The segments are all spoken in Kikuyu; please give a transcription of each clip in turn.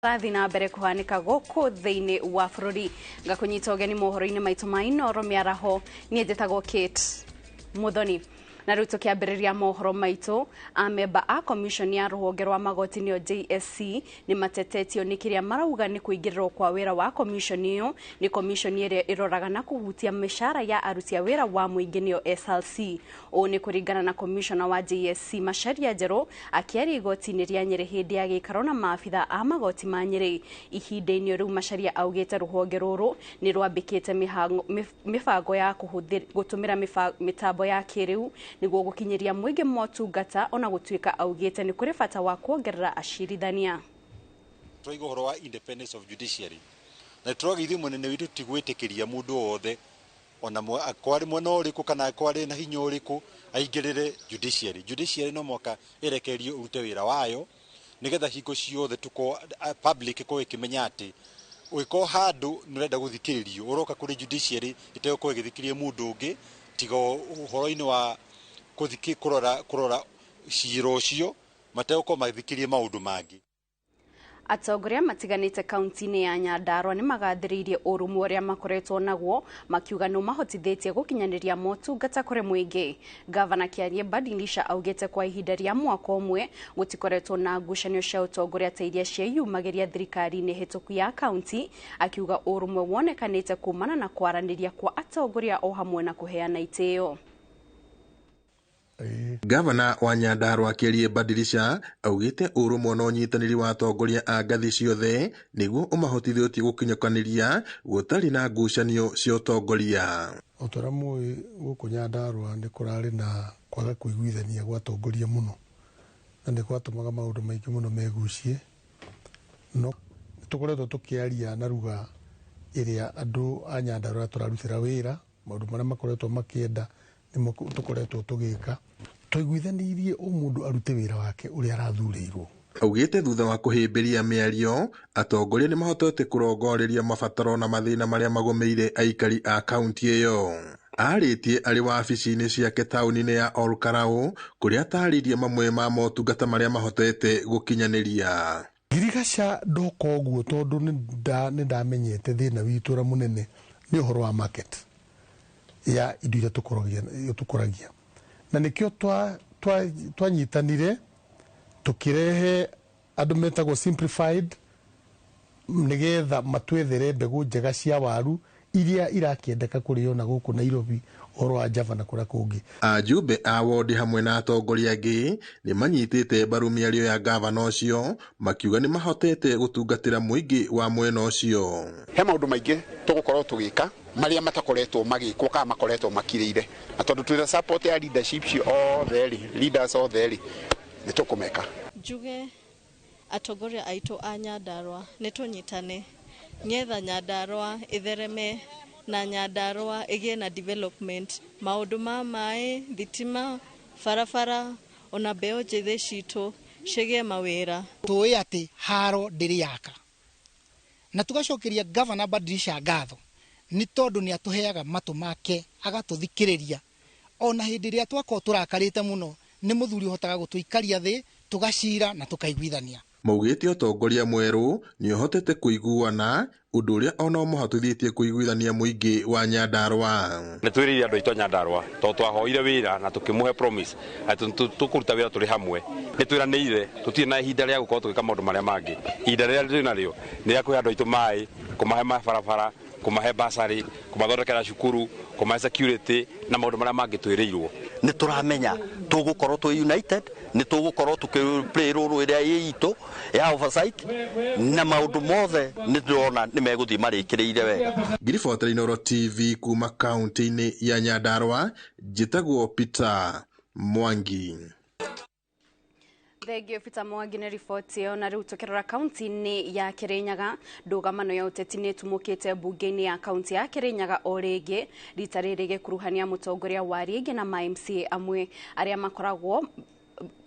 Rathi na mbere kuhanika guku thiini wa bururi. Ngakunyita ugeni mohoro-ini maitu ma Inooro miaraho. Nie njitagwo Kate Muthoni. Na riu tukiambiriria mohoro maitu, amemba a commission ya ruhonge rwa magoti nio JSC ni matetetio ni kiria marauga ni kuingirirwo kwa wira wa commission iyo. Ni commission iria iroraga na kuhutia mishahara ya aruti a wira wa muingi nio SLC. Uu ni kuringana na commissioner wa JSC Macharia Njeru akiaria igoti-ini ria Nyeri hindi ya giikaro na maabitha a magoti ma Nyeri. Ihinda-ini riu Macharia augite ruhonge ruru ni rwambikite mibango ya gutumira mitambo ya kiriu niguo gukinyiria muingi motungata, ona gutuika augite ni kuri bata wa kuongerera acirithania. Twaiga uhoro wa independence of judiciary na tũroga ithuĩ mũnene witũ ti gwĩtĩkĩria mũndũ wothe ona kwarĩ mwena ũrĩkũ kana kwarĩ na hinya ũrĩkũ aingĩrĩre judiciary. Judiciary no mwaka ĩrekererio ũrute wĩra wayo nĩgetha hingo ciothe tuko public ĩkorwo ĩkĩmenya atĩ ũgĩkorwo handũ nĩ ũrenda gũthikĩrĩrio ũroka kũrĩ judiciary ĩtegũkorwo ĩgĩthikĩrĩria mũndũ ũngĩ tiga ũhoro-inĩ wa kũrora cira ũcio mategũkorwo magĩthikĩrĩria maũndũ mangĩ. Atongoria matiganĩte kaunti-inĩ ya Nyandarua nĩ magathĩrĩirie ũrũmwe ũrĩa makoretwo naguo makiuga nĩ ũmahotithĩtie gũkinyanĩria motungata kũrĩ mũingĩ. Gavana Kĩarie Badilisha augĩte kwa ihinda rĩa mwaka ũmwe gũtikoretwo na ngucanio cia ũtongoria ta iria cieyumagĩria thirikari-inĩ hĩtũku ya kaunti, akiuga ũrũmwe wonekanĩte kumana na kwaranĩria kwa atongoria o hamwe na kũheana itĩo. Gavana wa Nyandarua Kĩarie Badilisha augĩte ũrũmwe na ũnyitanĩri wa atongoria a ngathĩ ciothe nĩguo ũmahotithĩtie gũkinyũkanĩria gũtarĩ na ngucanio cia ũtongoria. O ta ũrĩa mũĩ gũkũ Nyandarua nĩ kũrarĩ na kwaga kũiguithania gwa atongoria mũno na nĩ gwatũmaga maũndũ maingĩ mũno megucie. No tũkoretwo tũkĩaria na ruga ĩrĩa andũ a Nyandarua tũrarutĩra wĩra, maũndũ marĩa makoretwo makĩenda nĩmo tũkoretwo tũgĩka. Twaiguithanirie o mũndũ arute wĩra wake ũrĩa arathurĩirwo. Augĩte thutha wa kũhĩmbĩria mĩario, atongoria nĩ mahotete kũrongoreria mabataro na mathĩna marĩa magũmĩire aikari a kaunti ĩyo. Arĩtie arĩ wabici-inĩ ciake taũni-inĩ ya Olkalau kũrĩa atarĩirie mamwe ma motungata marĩa mahotete gũkinyanĩria. Ngirigaca ndoka ũguo tondũ nĩ ndamenyete thĩna witũ ũrĩa mũnene nĩ ũhoro wa market ya indo iria tũkũragia. Na nĩkĩo twanyitanire tũkĩrehe andũ metagwo simplified nĩgetha matwethere mbegũ njega cia waru iria irakĩendeka kũrĩo na gũkũ Nairobi, ũhoro wa Java na kũrĩa kũngĩ. Ajumbe a wondi hamwe na atongoria angĩ nĩ manyitĩte mbaru mĩario ya gavana ũcio makiuga nĩ mahotete gũtungatĩra mũingĩ wa mwena ũcio. He maũndũ maingĩ tũgũkorwo tũgĩka marĩa matakoretwo magĩkwo kana makoretwo makirĩire, na tondũ twĩna support ya leadership othe rĩ, leaders othe rĩ, nĩ tũkũmeka. Njuge atongoria aitũ a Nyandarua nĩ tũnyitane nĩgetha Nyandarua ĩthereme na Nyandarua ĩgĩe na development, maũndũ ma maĩ, thitima, barabara, ona mbeũ njĩthĩ citũ cigĩe mawĩra. Tũĩ atĩ haro ndĩrĩ yaka na tũgacokeria Gavana Badilisha ngatho nĩ tondũ nĩ atũheaga matũ make agatũthikĩrĩria ona hĩndĩ ĩrĩa twakorwo tũrakarĩte mũno nĩ mũthuri ũhotaga gũtũikaria thĩ tũgacira na tũkaiguithania. Maugĩte ũtongoria mwerũ nĩ ũhotete kũiguana, ũndũ ũrĩa ona ũmahotithĩtie kũiguithania mũingĩ wa Nyandarua. Nĩ twĩrĩire andũ aitũ a Nyandarua tondũ twahoire wĩra na tũkĩmũhe promise atĩ tũkũruta wĩra tũrĩ hamwe. Nĩ twĩranĩire tũtirĩ na ihinda rĩa gũkorwo tũgĩka maũndũ marĩa mangĩ. Ihinda rĩrĩa twĩ narĩo nĩ rĩa kũhe andũ aitũ maĩ, kũmahe mabarabara, kũmahe basarĩ, kũmathondekera cukuru, kũmahe security na maũndũ marĩa mangĩ twĩrĩirwo. Nĩ tũramenya tũgũkorwo twĩ united, nĩ tũgũkorwo tũkĩ play role ĩrĩa ĩ itũ ya oversight na maũndũ mothe nĩ tũrona nĩ megũthiĩ marĩkĩrĩire wega. Ngiribotera Inooro TV kuma kaunti-inĩ ya Nyandarua, njĩtagwo Peter Mwangi. Thengio Peter Mwangi nĩ riboti ĩyo. Na rĩu tũkĩrora kaunti-inĩ ya Kirinyaga, ndũgamano ya ũteti nĩ ĩtumũkĩte mbunge-inĩ ya kaunti ya Kirinyaga o rĩngĩ, rita rĩrĩ gĩkuruhania mũtongoria wa rĩngĩ na ma MCA amwe arĩa makoragwo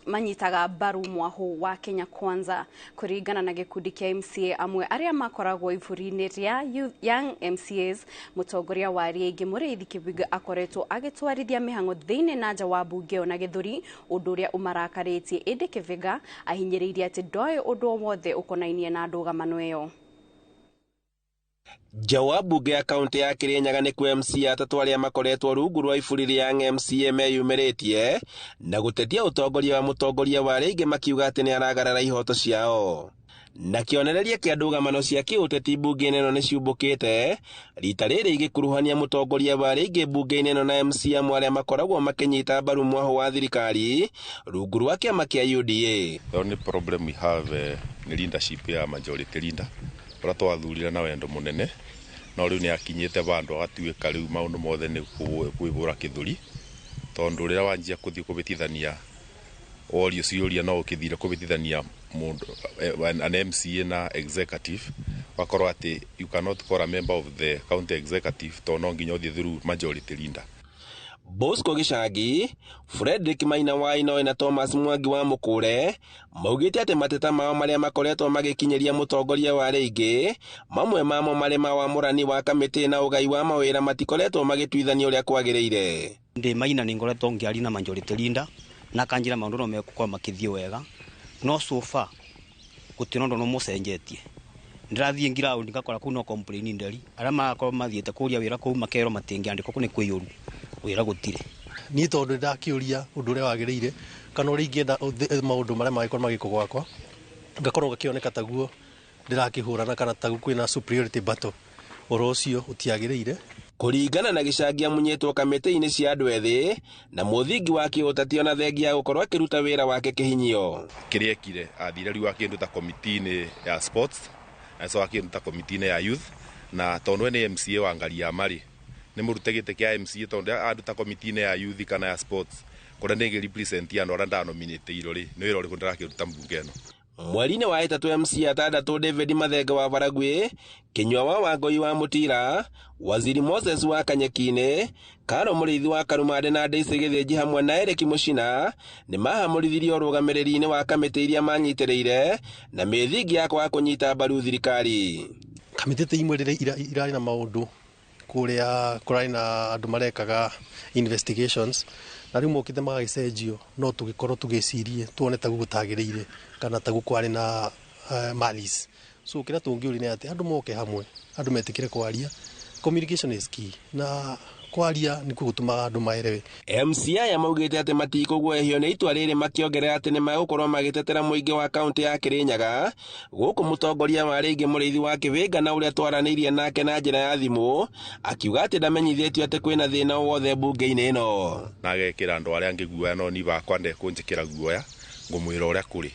manyitaga mbaru mwahu wa Kenya Kwanza. Kuringana na gikundi kia MCA amwe aria makoragwo iburi-inĩ rĩa Young MCAs, mutongoria wa arĩa aingĩ Mũrĩithi Kĩbinga akoretwo agĩtwarithia mĩhang'o thĩinĩ na nja wa mbunge ĩyo na gĩthũri, ũndũ ũrĩa ũmarakarĩtie. Ĩndĩ Kĩbinga ahinyĩrĩirie atĩ ndoĩ ũndũ o wothe ũkonainie na ndũgamano ĩyo. Nja wa mbunge ya kaunti ya Kirinyaga nĩkuo MCA atatũ arĩa makoretwo rungu rwa iburi rĩa MCA meyumĩrĩtie na gũtetia ũtongoria wa mũtongoria wa arĩa aingĩ makiuga atĩ nĩaragarara ihoto ciao. Na kĩonereria kĩa ndũgamano cia kĩũteti mbunge-inĩ ĩno nĩciumbũkĩte rita rĩrĩ igĩkuruhania mũtongoria wa arĩa aingĩ mbunge-inĩ ĩno na MCA amwe arĩa makoragwo makĩnyita mbaru mwaho wa thirikari rungu rwa kĩama kĩa UDA. The only problem we have nĩ leadership ya majority leader ũrĩa twathurire na wendo mũnene, no rĩu nĩakinyĩte vandũ agatuĩka rĩu maũndũ mothe nĩ kwĩhũra kĩthũri, tondũ rĩrĩa wanjia kũthiĩ kũbĩtithania worio ciũria no ũkĩthire kũbĩtithania mũndũ an MCA na executive, wakorwo atĩ you cannot call a member of the county executive tondũ no nginya ũthiĩ through majority leader. Bosco Gĩcangi, Frederick Maina wa Inoe na Thomas Mwangi wa Mũkũre maugĩte atĩ mateta mao marĩa makoretwo magĩkinyĩria mũtongoria wa arĩa aingĩ, mamwe mamo marĩ ma wamũrani wa kamĩtĩ na ũgai wa mawĩra matikoretwo magĩtuithanio ũrĩa kwagĩrĩire. Ndĩ Maina nĩ ngoretwo ngĩaria na majority leader na kanjĩra maũndũ no megũkorwo makĩthiĩ wega, no so far gũtirĩ ũndũ no mũcenjetie. Ndĩrathiĩ ngiraũndi ngakora kũu no complain nderi, arĩa marakorwo mathiĩte kũria wĩra kũu makerwo matingĩandĩkwo kũu nĩ kwĩyũru, wĩra gũtirĩ. Niĩ tondũ ndakĩũria ũndũ ũrĩa wagĩrĩire kana ũrĩa ingĩenda maũndũ marĩa mangĩkorwo magĩkwo gwakwa, ngakorwo ngakĩoneka taguo ndĩrakĩhũrana kana taguo kwĩna superiority battle, ũhoro ũcio ũtiagĩrĩire. Kũringana na Gĩcangi amunyĩtwo kamĩtĩ-inĩ cia andũ ethĩ na mũthingi wa kĩũteti ona thengia ya gũkorwo akĩruta wĩra wake kĩhinyio. Kĩrĩa ekire athire rĩu akĩnduta komiti-inĩ ya sports, acoka akĩnduta komiti-inĩ ya youth, na tondũ we nĩ MCA wa Ngariama rĩ, nĩ mũrute gĩtĩ kĩa MCA tondũ anduta komiti-inĩ ya youth kana ya sports kũrĩa nĩ ngĩ-represent andũ arĩa ndanominĩtĩirwo rĩ, nĩ wĩra ũrĩkũ ndĩrakĩruta mbunge ĩno. Mweri-inĩ wa ĩtatũ MCA atandatũ David Mathenge wa Baragwi, Kinyua wa Wangũi wa Mũtira, Waziri Moses wa Kanyeki-inĩ, Karo Mũrĩithi wa Karumande na Daisy Gĩthĩnji hamwe na Eric Mũcina nĩmahamũrithirio ũrũgamĩrĩri-inĩ wa kamĩtĩ iria manyitĩrĩire na mĩthingi ya kwaga kũnyita mbaru thirikari. Kamĩtĩ ta imwe rĩrĩa irarĩ na maũndũ kũrĩa kũrarĩ na andũ marekaga investigations na rĩu mokĩte magagĩcenjio, no tũgĩkorwo tũgĩcirie tuone taguo gũtagĩrĩire kana taguo kwarĩ na malice. So kĩrĩa tũngĩũria nĩ atĩ andũ moke hamwe, andũ metĩkĩre kwaria. Communication is key, na kwaria nĩkuo gũtũmaga andũ maelewe. MCA aya maugĩte atĩ matikũguoyohio nĩ itua rĩrĩ, makĩongerera atĩ nĩmegũkorwo magĩtetera mũingĩ wa kaunti ya Kirinyaga. Gũkũ mũtongoria wa arĩa aingĩ Mũrĩithi wa Kĩbinga na ũrĩa twaranĩirie nake na njĩra ya thimũ akiuga atĩ ndamenyithĩtio atĩ kwĩna thĩna o wothe mbunge-inĩ ĩno. Na agekĩra andũ arĩa angĩ guoya, no niĩ bakwa ndekũnjĩkĩra guoya, ngũmwĩra ũrĩa kũrĩ,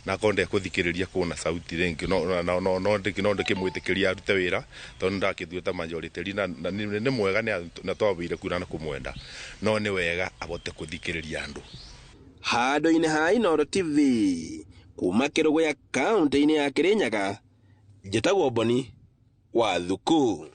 na akorwo ndekũthikĩrĩria kũna sauti rĩngĩ no ndĩkĩmwĩtĩkĩria arute wĩra tondũ ndakĩtuĩte majority leader na nĩ mwega na twambĩire kura na kũmwenda, no nĩ wega abote kũthikĩrĩria andũ. Handũ-inĩ ha Inooro TV kuma Kĩrũgũya kaunti-inĩ ya Kirinyaga, njĩtagwo Boni wa Thuku.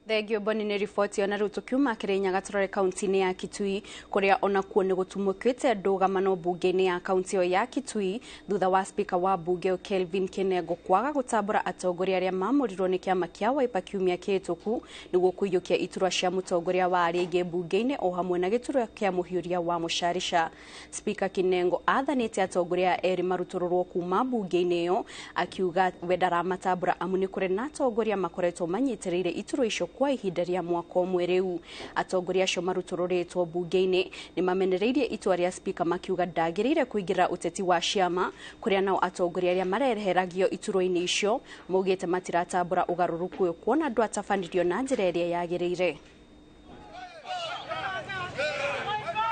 Thengio Boni nĩ riboti ona rĩu tũkiuma Kirinyaga tũrore kaunti-inĩ ya Kitui kũrĩa onakuo nĩ gũtumũkĩte ndũgamano mbunge-inĩ ya kaunti ĩyo ya Kitui thutha wa spika wa mbunge ĩyo Kelvin Kinengo kwaga gũtambũra atongoria arĩa mamũrirwo nĩ kĩama kĩa Wiper kiumia kĩhĩtũku nĩguo kũiyũkia iturwa cia mũtongoria wa arĩa aingĩ mbunge-inĩ o hamwe na gĩturwa kĩa mũhiũria wa Mũcarica. Spika Kinengo athanĩte atongoria erĩ marutũrũrwo kuma mbunge-inĩ ĩyo akiuga we ndaramatambũra amu nĩ kũrĩ na atongoria makoretwo manyitĩrĩire iturwa icio kwa ihinda rĩa mwaka ũmwe rĩu. Atongoria acio marutũrũrĩtwo mbunge-inĩ nĩ mamenereirie itua rĩa spika makiuga ndagĩrĩire kũingĩra ũteti wa ciama, kũrĩa nao atongoria arĩa mareheragio iturwa-inĩ icio maugĩte matiratambũra ũgarũrũku ũyũ kuona ndwatabanirio na njĩra ĩrĩa yagĩrĩire.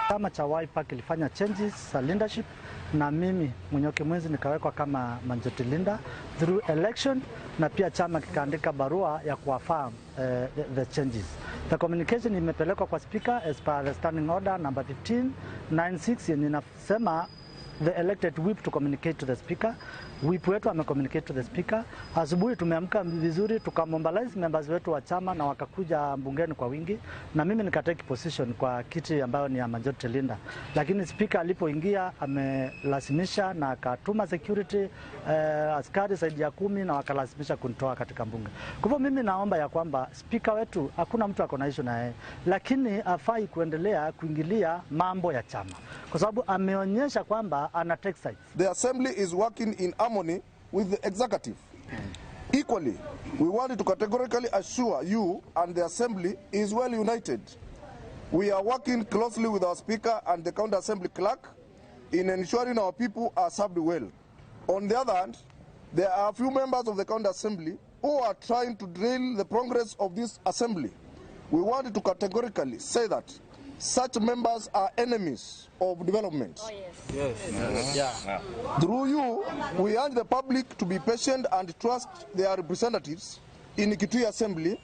Chama cha Wiper kilifanya changes za leadership na mimi Munyoki Mwenzi nikawekwa kama majority leader through election, na pia chama kikaandika barua ya kuaffirm the changes. The communication imepelekwa kwa speaker as per the standing order number 1596 yenye inasema the elected whip to communicate to the speaker, Whip wetu amecommunicate to the speaker. Asubuhi tumeamka vizuri, tukamobilize members wetu wa chama na wakakuja bungeni kwa wingi, na mimi nikatake position kwa kiti ambayo ni ya majority leader, lakini speaker alipoingia amelazimisha na akatuma security askari zaidi ya 10 na wakalazimisha kunitoa katika bunge. Kwa hivyo mimi naomba ya kwamba speaker wetu, hakuna mtu ako na issue na yeye, lakini afai kuendelea kuingilia mambo ya chama kwa sababu ameonyesha kwamba ana take sides. The assembly is working in harmony with the executive. Equally, we want to categorically assure you and the assembly is well united. We are working closely with our speaker and the county assembly clerk in ensuring our people are served well. On the other hand, there are a few members of the county assembly who are trying to derail the progress of this assembly. We want to categorically say that such members are enemies of development. Oh, yes. Yes. Yes. Yeah. Through you, we urge the public to be patient and trust their representatives in Kitui Assembly.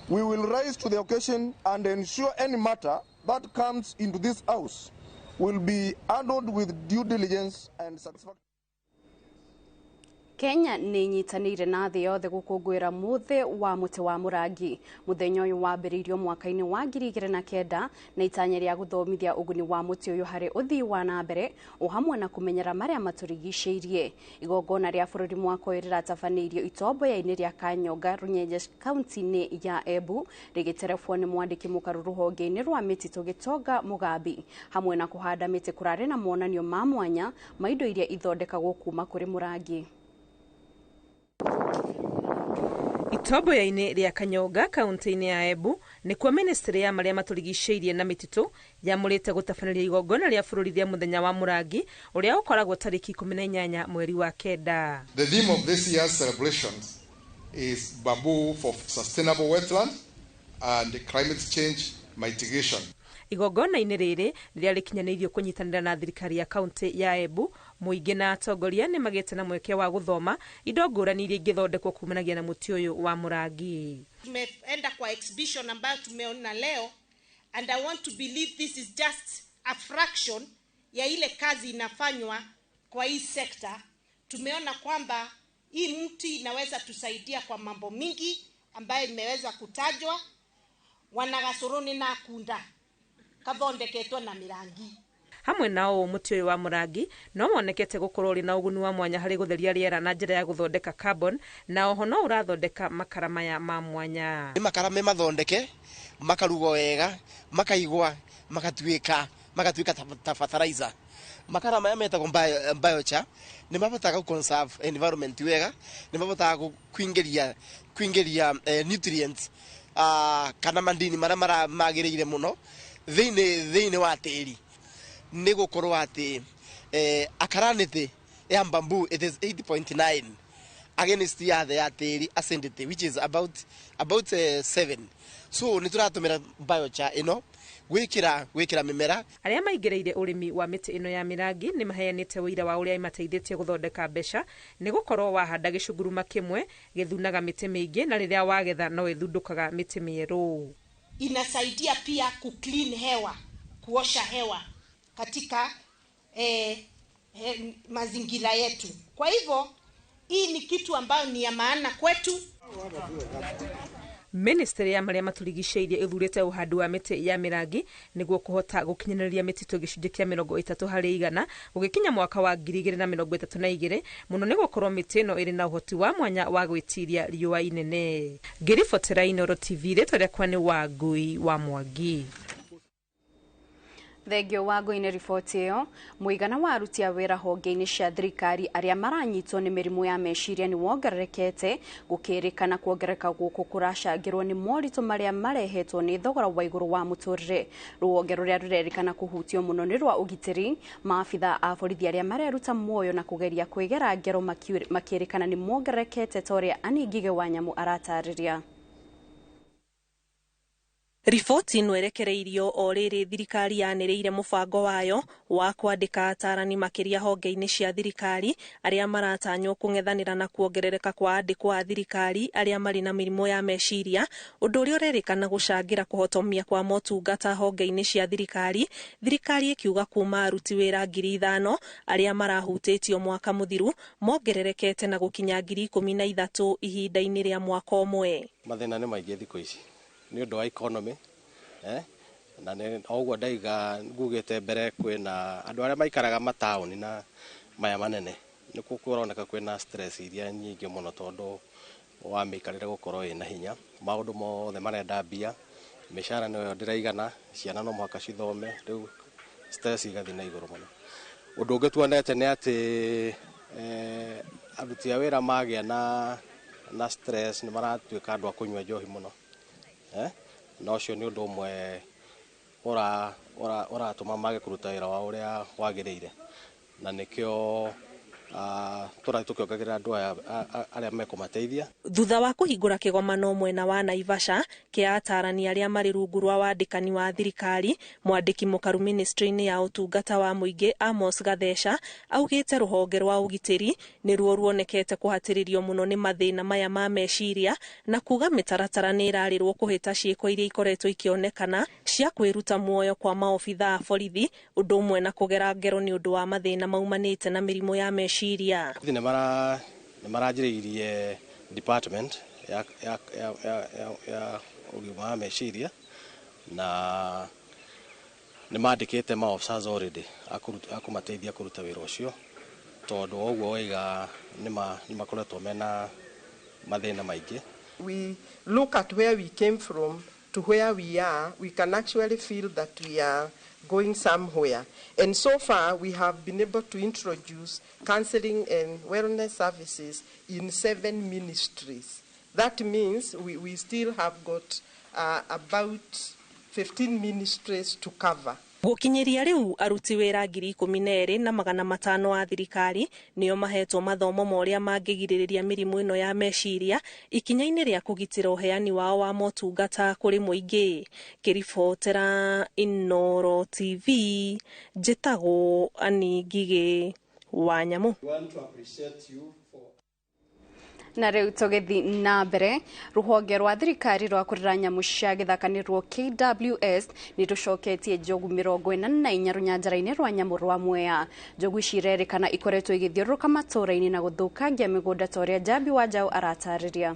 We will rise to the occasion and ensure any matter that comes into this house will be handled with due diligence and satisfaction. Kenya nĩ inyitanĩire na thĩ yothe gũkũngũĩra mũthĩ wa mũtĩ wa mũrangi. Mũthenya ũyũ wambĩrĩirio mwaka-inĩ wa 2009 na itanya rĩa gũthomithia ũguni wa mũtĩ ũyũ harĩ ũthii wa na mbere o hamwe na kũmenyera marĩa matũrigicĩirie. Igongona rĩa bũrũri mwaka ũyũ rĩratabanĩirio itomboya-inĩ rĩa Kanyonga Runyenjes kaunti-inĩ ya Embu rĩgĩterebwo nĩ mwandĩki mũkaru rũhonge-inĩ rwa mĩtitũ Gĩtonga Mũgambi. Hamwe na kũhanda mĩtĩ kũrarĩ na monanio ma mwanya ma indo iria ithondekagwo kuma kũrĩ mũrangi. Itomboya-inĩ rĩa Kanyonga kaunti-inĩ ya Embu nĩkuo ministry ya marĩa matũrigicĩirie na mĩtitũ yamũrĩte gũtabanĩria igongona rĩa bũrũri rĩa mũthenya wa mũrangi ũrĩa ũkoragwo tarĩki 18 mweri wa 9. The theme of this year's celebrations is bamboo for sustainable wetland and climate change mitigation. Igongona-inĩ rĩrĩ rĩrĩa rĩkinyanĩirio kũnyitanĩra na thirikari ya kaunti ya Embu, mũingĩ na atongoria nĩ magĩte na mweke wa gũthoma indo ngũrani iria ingĩthondekwo kumanagia na mũtĩ ũyũ wa mũrangi. Tumeenda kwa exhibition ambayo tumeona leo, and I want to believe this is just a fraction ya ile kazi inafanywa kwa hii sekta. Tumeona kwamba hii mti inaweza tusaidia kwa mambo mingi ambayo imeweza kutajwa, wanagasoroni na kunda kathondeketwo na mirangi. Hamwe na ũũ mũtĩ ũyũ wa mũrangi no wonekete gũkorwo ũrĩ na ũguni wa mwanya harĩ gũtheria rĩera na njĩra ya gũthondeka carbon, na oho no ũrathondeka makara maya ma mwanya. Nĩ makara me mathondeke makarugwo wega makaigwa magatuĩka ta fertilizer. Makara maya metagwo biochar nĩ mahotaga conserve environment wega, nĩ mahotaga kuingĩria nutrients kana mandini marĩa magĩrĩire mũno thĩinĩ wa tĩri. Nĩ gũkorwo atĩ alkalinity ya bamboo it is 8.9 against ya the ya tĩri acidity which is about 7. So nĩ tũratũmĩra biochar ĩno gwĩkĩra mĩmera. Arĩa maingĩrĩire ũrĩmi wa mĩtĩ ĩno ya mĩrangi nĩ maheanĩte ũira wa ũrĩa ĩmateithĩtie gũthondeka mbeca, nĩ gũkorwo wahanda gĩcunguruma kĩmwe gĩthunaga mĩtĩ mĩingĩ na rĩrĩa wagetha no ĩthundũkaga mĩtĩ mĩerũ. Inasaidia pia ku clean hewa, kuosha hewa katika mazingira yetu. Kwa hivyo hii ni kitu ambayo ni ya maana kwetu. Ministry ya marĩa matũrigicĩirie ĩthurĩte ũhandi wa mĩtĩ ya mĩrangi nĩguo kũhota gũkinyanĩria mĩtitũ gĩcunjĩ kĩa 30% gũgĩkinya mwaka wa 2032, mũno nĩ gũkorwo mĩtĩ ĩno ĩrĩ na ũhoti wa mwanya wa gwĩtiria riũa inene. Ngĩribotera Inooro TV, rĩtwa rĩakwa nĩ Wangui wa Mwangi. Thengio Wangui nĩ riboti ĩyo. Mũigana wa aruti a wĩra honge-inĩ cia thirikari arĩa maranyitwo nĩ mĩrimũ ya meciria nĩ wongererekete, gũkĩrĩkana kuongerereka gũkũ kũracangĩrwo nĩ moritũ marĩa marehetwo nĩ thogora wa igũrũ wa mũtũrĩre. Rũhonge rũrĩa rũrerĩkana kũhutio mũno nĩ rwa ũgitĩri, maabitha a borithi arĩa mareruta muoyo na kũgeria kwĩgera ngero makĩrĩkana nĩ mongererekete ta ũrĩa Annie Ngige wa Nyamu aratarĩria. Riboti ĩno ĩrekereirio o rĩrĩ thirikari yanĩrĩire mũbango wayo wa kwandĩka atarani makĩria honge-inĩ cia thirikari arĩa maratanywo kũng'ethanĩra na kuongerereka kwa andĩkwo a thirikari arĩa marĩ na mĩrimũ ya meciria, ũndũ ũrĩa ũrerĩkana gũcangĩra kũhotomia kwa motungata honge-inĩ cia thirikari. Thirikari ĩkiuga kuma aruti wĩra 5,000 arĩa marahutĩtio mwaka mũthiru mongererekete na gũkinya 13,000 ihinda-inĩ rĩa mwaka ũmwe. Mathĩna nĩ maingĩ thikũ ici nĩ ũndũ wa economy, na oguo ndaiga ngugĩte mbere kwĩna andũ arĩa maikaraga mataũni na maya manene nĩkuo kũroneka kwĩna stress iria nyingĩ mũno tondũ wa mĩikarĩre gũkorwo ĩna hinya, maũndũ mothe marenda mbia, mĩcara nĩyo ndĩraigana, ciana no mũhaka cithome, rĩu stress igathiĩ na igũrũ mũno. Ũndũ ũngĩ tuonete nĩ atĩ aruti a wĩra magĩa na stress nĩ maratuĩka andũ a kũnyua njohi mũno, na ũcio nĩ ũndũ ũmwe ũratũma mage kũruta wĩra wao ũrĩa wagĩrĩire, na nĩkĩo tũrathiĩ tũkĩongagĩrĩra andũ aya arĩa mekũmateithia. Thutha wa kũhingũra kĩgomano mwena wa Naivasha kĩa atarani arĩa marĩ rungu rwa wandĩkani wa thirikari, mwandĩki mũkaru ministry-inĩ ya ũtungata wa mũingĩ Amos Gatheca augĩte rũhonge rwa ũgitĩri nĩruo ruonekete kũhatĩrĩrio mũno nĩ mathĩna maya ma meciria, na kuga mĩtaratara nĩ ĩrarĩrwo kũhĩta ciĩko iria ikoretwo ikĩonekana cia kwĩruta muoyo kwa maobitha a borithi, ũndũ ũmwe na kũgera ngero nĩ ũndũ wa mathĩna maumanĩte na mĩrimũ ya meciria. Nĩ maranjĩrĩirie department ya ũgima wa meciria na nĩ mandĩkĩte ma officers already a kũmateithia kũruta wĩra ũcio, tondũ ũguo waiga nĩ makoretwo mena mathĩna maingĩ. We look at where we came from to where we are, we can actually feel that we are going somewhere. And so far, we have been able to introduce counseling and wellness services in 7 ministries. That means we still have got about 15 ministries to cover. Gũkinyĩria rĩu aruti wĩra 12,500 a thirikari nĩo mahetwo mathomo ma ũrĩa mangĩgirĩrĩria mĩrimũ ĩno ya meciria ikinya-inĩ rĩa kũgitĩra ũheani wao wa motungata kũrĩ mũingĩ. Ngĩribotera Inooro TV, njĩtagwo Annie Ngigĩ wa Nyamũ. Na rĩu tũgĩthiĩ na mbere, rũhonge rwa thirikari rwa kũrera nyamũ cia gĩthaka nĩruo KWS nĩ rũcoketie njogu 44 rũnyanjara-inĩ rwa nyamũ rwa Mwea. Njogu ici irerĩkana ikoretwo igĩthiũrũrũka matũũra-inĩ na gũthũkangia mĩgũnda ta ũrĩa Njambi wa Njaũ aratarĩria.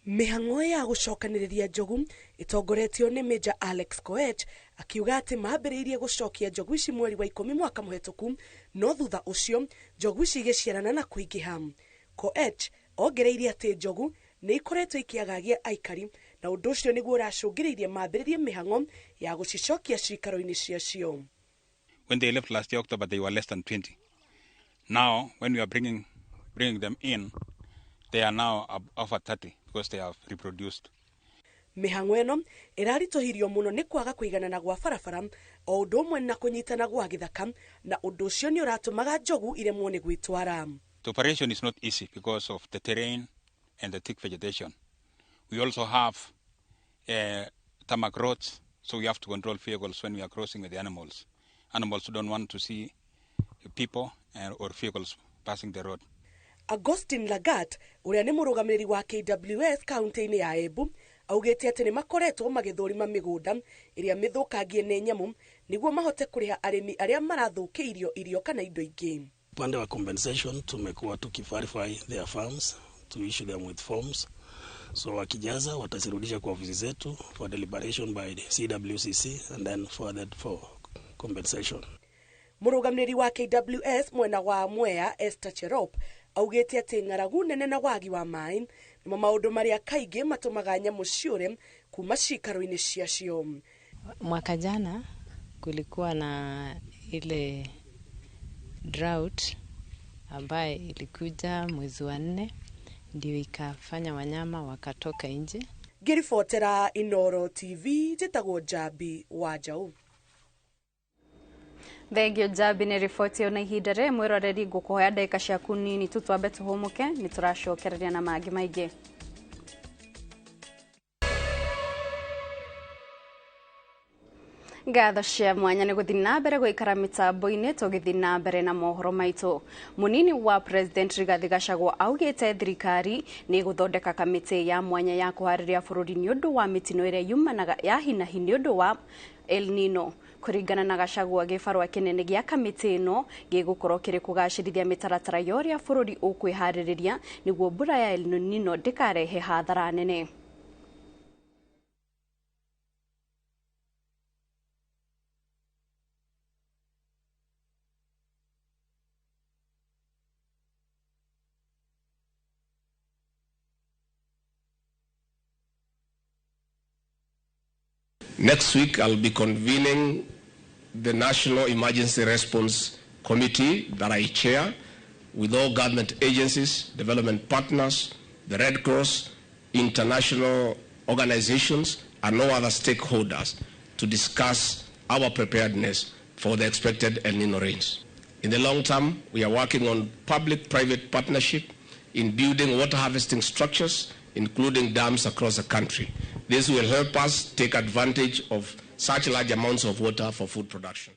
Mĩhang'o ya gũcokanĩrĩria njogu ĩtongoretio nĩ Major Alex Koech akiuga atĩ mambĩrĩirie gũcokia njogu ici mweri wa 10 mwaka mũhetũku, no thutha ũcio njogu ici igĩciarana na kũingĩha. Koech ongereire atĩ njogu nĩ ikoretwo ikĩagagia aikari na ũndũ ũcio nĩguo ũracũngĩrĩirie mambĩrĩrie mĩhang'o ya gũcicokia ciikaro-inĩ ciacio. When they left last year October, they were less than 20. Now when we are bringing them in, they are now over 30 because they have reproduced. Mĩhang'o ĩno ĩraritũhirio mũno nĩ kwaga kũiganana gwa barabara o ũndũ ũmwe na kũnyitana gwa gĩthaka, na ũndũ ũcio nĩ ũratũmaga njogu iremwo nĩ gwĩtwara. The operation is not easy because of the terrain and the thick vegetation. We also have tarmac roads, so we have to control vehicles when we are crossing with the animals. Animals don't want to see people or vehicles passing the road. Augustine Lagat ũrĩa nĩ mũrũgamĩrĩri wa KWS kaunti-inĩ ya Embu augĩte atĩ nĩ makoretwo magĩthũrima mĩgũnda ĩrĩa mĩthũkangie nĩ nyamũ nĩguo mahote kũrĩha arĩmi arĩa marathũkĩirio irio kana indo ingĩ. Upande wa compensation tumekuwa tukiverify their farms, to issue them with forms, so wakijaza watazirudisha kwa ofisi zetu for deliberation by the CWCC and then forwarded for compensation. Mũrũgamĩrĩri wa KWS mwena wa Mwea Esther Cherop augĩte atĩ ng'aragu nene na wagi wa maĩ nĩmo maũndũ marĩa kaingĩ matũmaga nyamũ ciũre kuma ciikaro-inĩ ciacio. Mwaka jana kulikuwa na ile drought ambaye ilikuja mwezi wa 4, ndio ikafanya wanyama wakatoka nje. Ngĩribotera Inooro TV, njĩtagwo Njambi wa Njaũ. Thengio Njambi nĩ riboti ĩyo na ihinda rĩrĩ mwĩroreri ngũkũhoya ndagĩka ciaku nini tu twambe tũhũmũke nĩ tũracokereria na mangĩ maingĩ. Ngatho cia mwanya nĩ gũthiĩ na mbere gũikara mĩtambo-inĩ tũgĩthiĩ na mbere na mohoro maitũ. Mũnini wa President Rigathi Gachagua augĩte thirikari nĩ ĩgũthondeka kamĩtĩ ya mwanya ya kũharĩria bũrũri nĩ ũndũ wa mĩtino ĩrĩa yumanaga ya hinahi nĩ ũndũ wa El Nino. Kũringana na Gachagua, gĩbarũa kĩnene gĩa kamĩtĩ ĩno gĩgũkorwo kĩrĩ kũgacĩrithia mĩtaratara ya ũrĩa bũrũri ũkwĩharĩrĩria nĩguo mbura ya El Nino ndĩkarehe hathara nene. Next week, I'll be convening the National Emergency Response Committee that I chair with all government agencies, development partners, the Red Cross, international organizations, and all other stakeholders to discuss our preparedness for the expected El Nino rains. In the long term, we are working on public-private partnership in building water harvesting structures, including dams across the country. This will help us take advantage of such large amounts of water for food production.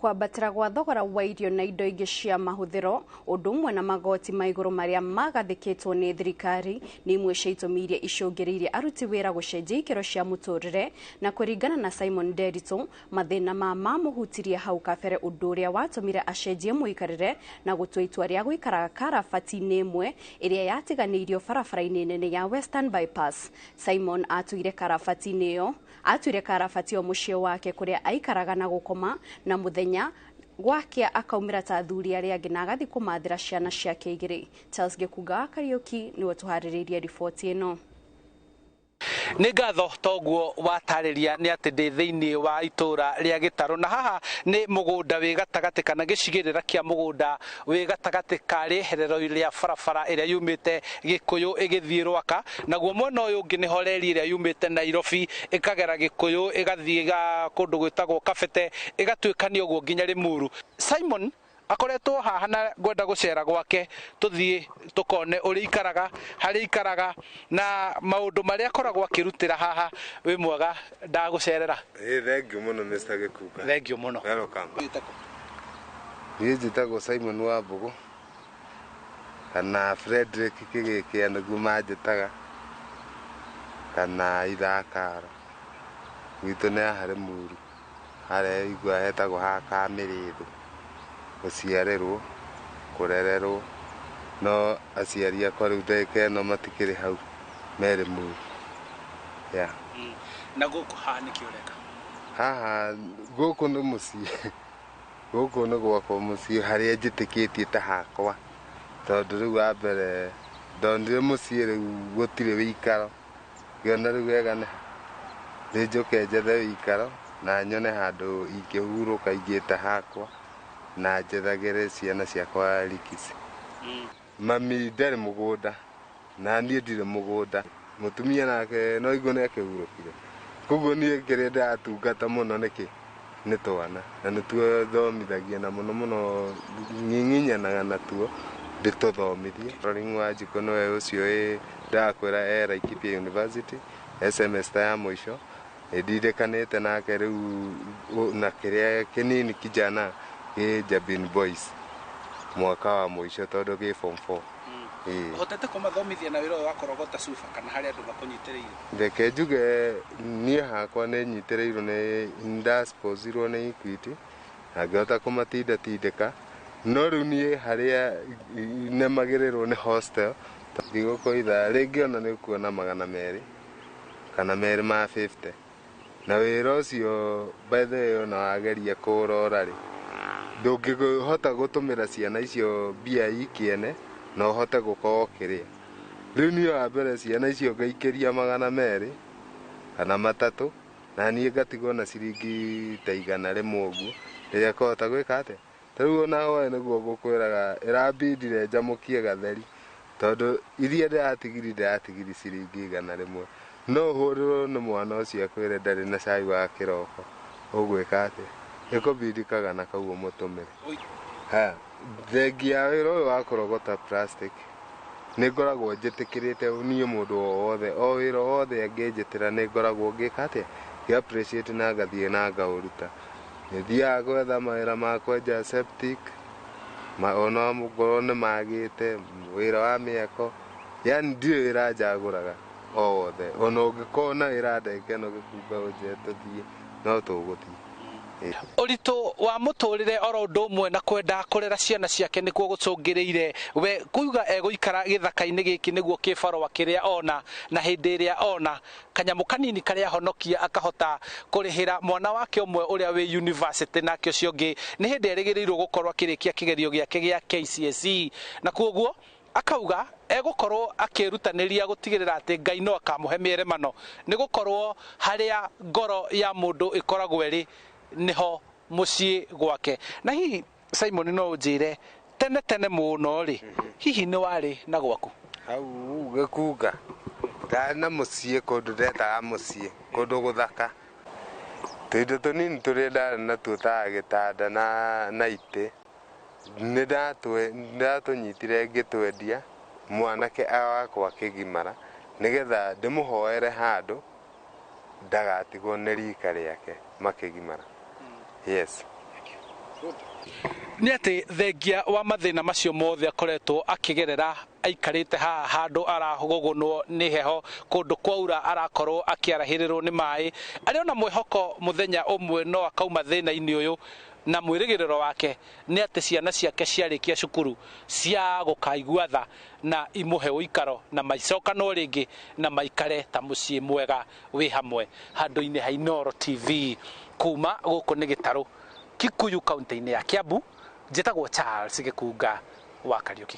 Kwambatĩra gwa thogora wa irio na indo ingĩ cia mahũthĩro ũndũ ũmwe na magoti ma igũrũ marĩa magathĩkĩtwo nĩ thirikari nĩ imwe cia itũmi iria icũngĩrĩirie aruti wĩra gũcenjia ikĩro cia mũtũrĩre. Na kũringana na Simon Nderitu, mathĩna ma mamũhutirie hau kabere ũndũ ũrĩa watũmire acenjie mũikarĩre na gũtua itua rĩa gũikaraga karabati-inĩ ĩmwe ĩrĩa yatiganĩirio barabara-inĩ nene ya Western Bypass. Simon atuire karabati-inĩ ĩyo atuire karabati o mũciĩ wake kũrĩa aikaraga na gũkoma na mũthenya gwake akaumĩra ta athuri arĩa angĩ na agathiĩ kũmathĩra ciana ciake igĩrĩ. Charles Gĩkunga wa Kariũki nĩwe tũharĩrĩirie riboti ĩno. Nĩ ngatho toguo watarĩria nĩ atĩ ndĩ thĩinĩ wa itũra rĩa Gĩtarũ na haha nĩ mũgũnda wĩ gatagatĩ kana gĩcigĩrĩra kĩa mũgũnda wĩ gatagatĩ ka rĩherero rĩa barabara ĩrĩa yumĩte Gĩkũyũ ĩgĩthiĩ Rwaka, naguo mwena ũyũ ũngĩ nĩho reri ĩrĩa yumĩte Nairobi ĩkagera Gĩkũyũ ĩgathiĩ kũndũ gwĩtagwo Kabete ĩgatuĩkania ũguo nginya Rĩmuru. Simon akoretwo haha na ngwenda gũcera gwake tũthiĩ tũkone ũrĩa ikaraga harĩa ikaraga na maũndũ marĩa akoragwo akĩrutĩra haha. Wĩ mwega, ndagũcerera. Thank you mũno Mr. Gĩkunga. Thank you mũno. Welcome. Niĩ njĩtagwo Simon Wambũgũ kana Frederick Kĩgĩkĩa nĩguo manjĩtaga kana Ithakara. Gwitũ nĩ haha Rĩmuru harĩa igua hetagwo ha Kamĩrĩthũ. Gũciarĩrwo, kũrererwo, no aciari akwa rĩu ndagĩka ĩno matikĩrĩ hau me Rĩmuru. Yeah. Na gũkũ haha nĩkĩ ũreka? Haha gũkũ nĩ mũciĩ, gũkũ nĩ gwakwa mũciĩ harĩa njĩtĩkĩtie ta hakwa, tondũ rĩu wa mbere ndonire mũciĩ rĩu gũtirĩ wĩikaro, ngĩona rĩu wega nĩ njũke njethe wĩikaro na nyone handũ ingĩhurũka ingĩta hakwa na njethagĩre ciana ciakwa rikisi. Mami ndarĩ mũgũnda na niĩ ndirĩ mũgũnda, mũtumia nake no igue nĩ akĩhurũkire, koguo niĩ kĩrĩa ndĩratungata mũno nĩkĩ nĩ twana na nĩtuo thomithagia na mũno mũno ng'ing'inyanaga natuo ndĩtũthomithie. Rolling Wanjikũ nĩwe ũcio ndakwĩra e Laikipia University e semester ya mũico, nĩndirĩkanĩte nake rĩu na kĩrĩa kĩnini kijana gĩ Jabin Boys mwaka wa mũico tondũ gĩ form 4. Ũhotete kũmathomithia na wĩra ũyũ wa kũrogota cuba kana harĩ andũ makũnyitĩrĩire? Reke njuge niĩ hakwa nĩ nyitĩrĩirwo nĩ ndasponsorirwo nĩ Equity na ngĩhota kũmatindatindĩka, no rĩu niĩ harĩa nemagĩrĩrwo nĩ hostel thigũkũ ithaa rĩngĩ ona nĩ ũkuona 200 kana 250 na wĩra ũcio by the way ona wageria kũũrora rĩ ndũngĩhota gũtũmĩra ciana icio mbia ikĩene na ũhote gũkorwo ũkĩrĩa. Rĩu niĩ wa mbere ciana icio ngaikĩria 200 kana 300 na niĩ ngatigwo na ciringi ta 100 ũguo rĩrĩa kũhota gwĩka atĩa. Ta rĩu ona we nĩguo ngũkwĩraga ĩrambindire njamũkie gatheri tondũ iria ndĩratigiri ciringi 100 no ũhũrĩrwo nĩ mwana ũcio akwĩre ndarĩ na cai wa kĩroko, ũgwĩka atĩa? Ĩkũbidi kagana kau ũmũtũmĩre. Ha, thengia ya wĩra ũyũ wa kũrogota plastic nĩ ngoragwo njĩtĩkĩrĩte niĩ mũndũ o wothe o wĩra o wothe angĩnjĩtĩra nĩ ngoragwo ngĩka atĩa, ngĩ appreciate na ngathiĩ na ngaũruta. Nĩ thiaga gwetha mawĩra ma kwenja septic, ona ngorwo nĩ magĩte wĩra wa mĩako, yani ndirĩ wĩra njagũraga o wothe. Ona ũngĩkorwo na wĩra ndagĩka ĩno Gĩkunga ũnjĩre tũthiĩ, no tũgũthiĩ. Ũritũ wa mũtũrĩre oro ũndũ ũmwe na kwenda kũrera ciana ciake nĩkuo gũcũngĩrĩire we kuuga egũikara gĩthaka-inĩ gĩkĩ nĩguo kĩbarũa kĩrĩa ona na hĩndĩ ĩrĩa ona kanyamũ kanini karĩa honokia akahota kũrĩhĩra mwana wake ũmwe ũrĩa wĩ university, nake ũcio ũngĩ nĩ hĩndĩ erĩgĩrĩirwo gũkorwo akĩrĩkia kĩgerio gĩake gĩa KCSE, na kuoguo akauga egũkorwo akĩrutanĩria gũtigĩrĩra atĩ Ngai no akamũhe mĩeremano, nĩ gũkorwo harĩa ngoro ya mũndũ ĩkoragwo ĩrĩ nĩho mũciĩ gwake. Na hihi Simon no ũnjĩre tene tene mũno rĩ, hihi nĩ warĩ na gwaku? Hau Gĩkunga ndarĩ na mũciĩ, kũndũ ndetaga mũciĩ, kũndũ gũthaka. Tũindo tũnini tũrĩa ndarĩ natuo ta gĩtanda na itĩ, nĩ ndatũnyitire ngĩtwendia mwanake wakwa akĩgimara, nĩgetha ndĩmũhoere handũ ndagatigwo nĩ rika rĩake makĩgimara. Yes. Nĩ atĩ thengia wa mathĩna macio mothe akoretwo akĩgerera aikarĩte haha handũ arahũgũnwo nĩ heho, kũndũ kwaura arakorwo akĩarahĩrĩrwo nĩ maĩ, arĩ ona mwĩhoko mũthenya ũmwe no akauma thĩna-inĩ ũyũ, na mwĩrĩgĩrĩro wake nĩ atĩ ciana ciake ciarĩkia cukuru cia gũkaigua tha na imũhe ũikaro na maicokanwo rĩngĩ na maikare ta mũciĩ mwega wĩ hamwe. Handũ-inĩ ha Inooro TV kuma gũkũ nĩ Gĩtarũ, Kikuyu, kaunti-inĩ ya Kiambu, njĩtagwo Charles Gĩkunga wa Kariũki.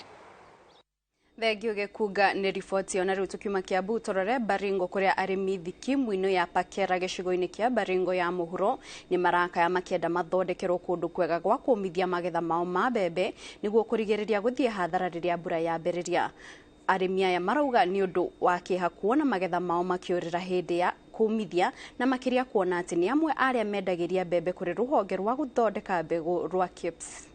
Thengio Gĩkunga nĩ riboti ona rĩu tukiuma Kiambu tũrore Baringo kũrĩa arĩmi thikimu-inĩ ya Pakera gĩcigo-inĩ kĩa Baringo ya mũhuro nĩ marakaya makĩenda mathondekerwo kũndũ kwega gwa kũmithia magetha mao ma mbembe nĩguo kũrigĩrĩria gũthiĩ hathara rĩrĩa mbura yambĩrĩria. Arĩmi aya marauga nĩ ũndũ wa kĩeha kuona magetha mao makĩũrĩra hĩndĩ ya kũmithia, na makĩria kuona atĩ nĩ amwe arĩa mendagĩria mbembe kũrĩ rũhonge rwa gũthondeka mbegũ rwa KIPS.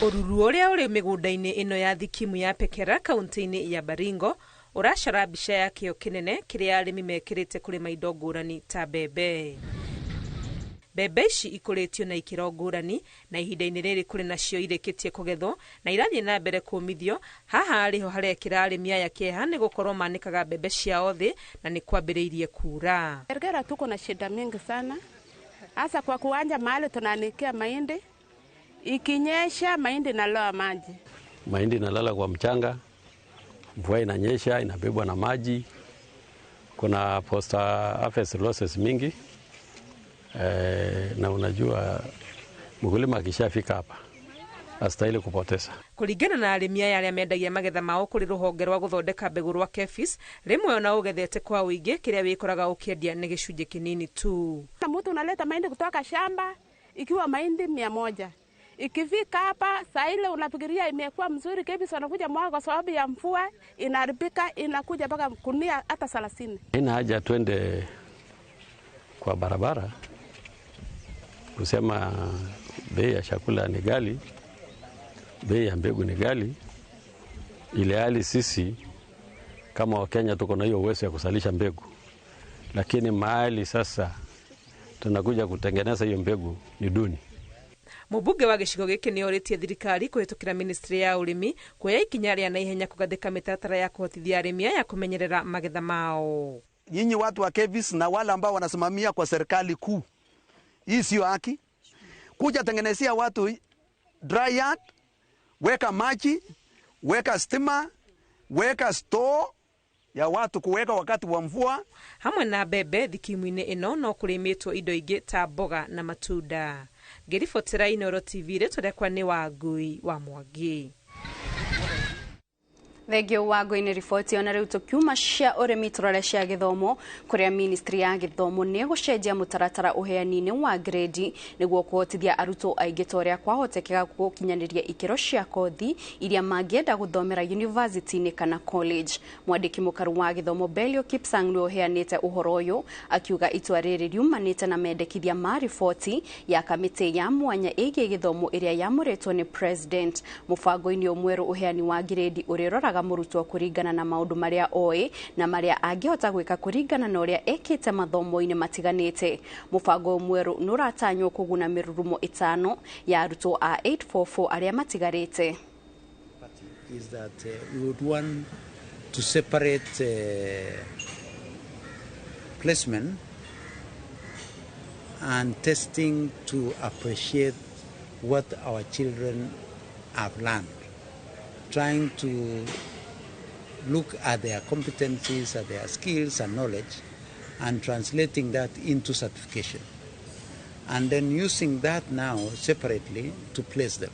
Ũruru ũrĩa ũrĩ mĩgũnda-inĩ ĩno ya thikimu ya Pekera kaunti-inĩ ya Baringo ũracora mbica ya kĩo kĩnene kĩrĩa arĩmi mekĩrĩte kũrĩma indo ngũrani ta mbembe. Mbembe ici ikũrĩtio na ikĩro ngũrani, na ihinda-inĩ rĩrĩ kũrĩ nacio irĩkĩtie kũgethwo na irathiĩ na mbere kũmithio. Haha arĩho harekĩra arĩmi aya kĩeha nĩ gũkorwo manĩkaga mbembe ciao thĩ na nĩ kwambĩrĩirie kura. Ergera tuko na shida mingi sana, hasa kwa kuanja mahali tunaanikia mahindi. Ikinyesha mahindi inaloa maji. Mahindi inalala kwa mchanga, mvua inanyesha inabebwa na maji. Kuna post harvest losses mingi. Na unajua mkulima akishafika hapa astahili kupoteza. Kũringana na arĩmi aya arĩa mendagia magetha mao kũrĩ rũhonge rwa gũthondeka mbegũ rwa KEPHIS, rĩmwe ona ũgethete kwa ũingĩ kĩrĩa wĩkoraga ũkĩendia nĩ gĩcunjĩ kĩnini tu. Na mtu unaleta mahindi kutoka shamba ikiwa mahindi 100. Ikifika hapa saa ile unafikiria imekuwa mzuri, KEPHIS wanakuja mwaka kwa sababu ya mvua inaharibika, inakuja mpaka gunia hata 30. Haina haja twende kwa barabara kusema bei ya chakula ni ghali, bei ya mbegu ni ghali, ile hali sisi kama Wakenya tuko na hiyo uwezo ya kusalisha mbegu, lakini mahali sasa tunakuja kutengeneza hiyo mbegu ni duni. Mũmbunge wa gĩcigo gĩkĩ nĩ orĩtie thirikari kũhĩtũkĩra ministry ya ũrĩmi kuoya ikinya rĩa naihenya kũgathĩka mĩtaratara ya kũhotithia arĩmi aya kũmenyerera magetha mao. Nyinyi watu wa KEPHIS na wale ambao wanasimamia kwa serikali kuu, hii sio haki. Kuja tengenezea watu dry yard, weka maji, weka stima, weka store ya watu kuweka wakati wa mvua. Hamwe na mbembe thikimu-inĩ ĩno no kũrĩmĩtwo indo ingĩ ta mboga na matunda. Ngĩribotera Inooro TV rĩtwa rĩakwa nĩ Wangui wa Mwangi. Thengio wa ngũinĩ riboti ona rĩu tũkiuma cia ũrĩmi tũrore cia gĩthomo kũrĩa ministry ya gĩthomo nĩ gũcenjia mũtaratara ũheani-inĩ wa grade nĩguo kũhotithia arutwo aingĩ ta ũrĩa kwahotekeka gũkinyanĩria ikĩro cia kothi iria mangĩenda gũthomera university-inĩ kana college. Mwandĩki mũkaru wa gĩthomo Belio Kipsang nĩwe ũheanĩte ũhoro ũyũ akiuga itua rĩrĩ riumanĩte na mendekithia ma riboti ya kamĩtĩ ya mwanya ĩgiĩ gĩthomo ĩrĩa yamũrĩtwo nĩ president. Mũbango-inĩ ũyũ mwerũ ũheani wa grade ũrĩroraga mũrutwo kũringana na maũndũ marĩa oĩ na marĩa angĩhota gwĩka kũringana na ũrĩa ekĩte mathomo-inĩ matiganĩte. Mũbango mwerũ nĩ ũratanywo kũguna mĩrurumo 5 ya arutwo a 844 arĩa matigarĩte. Is that we would want to separate placement and testing to appreciate what our children have learned, trying to look at their competencies, at their skills and knowledge, and translating that into certification. And then using that now separately to place them.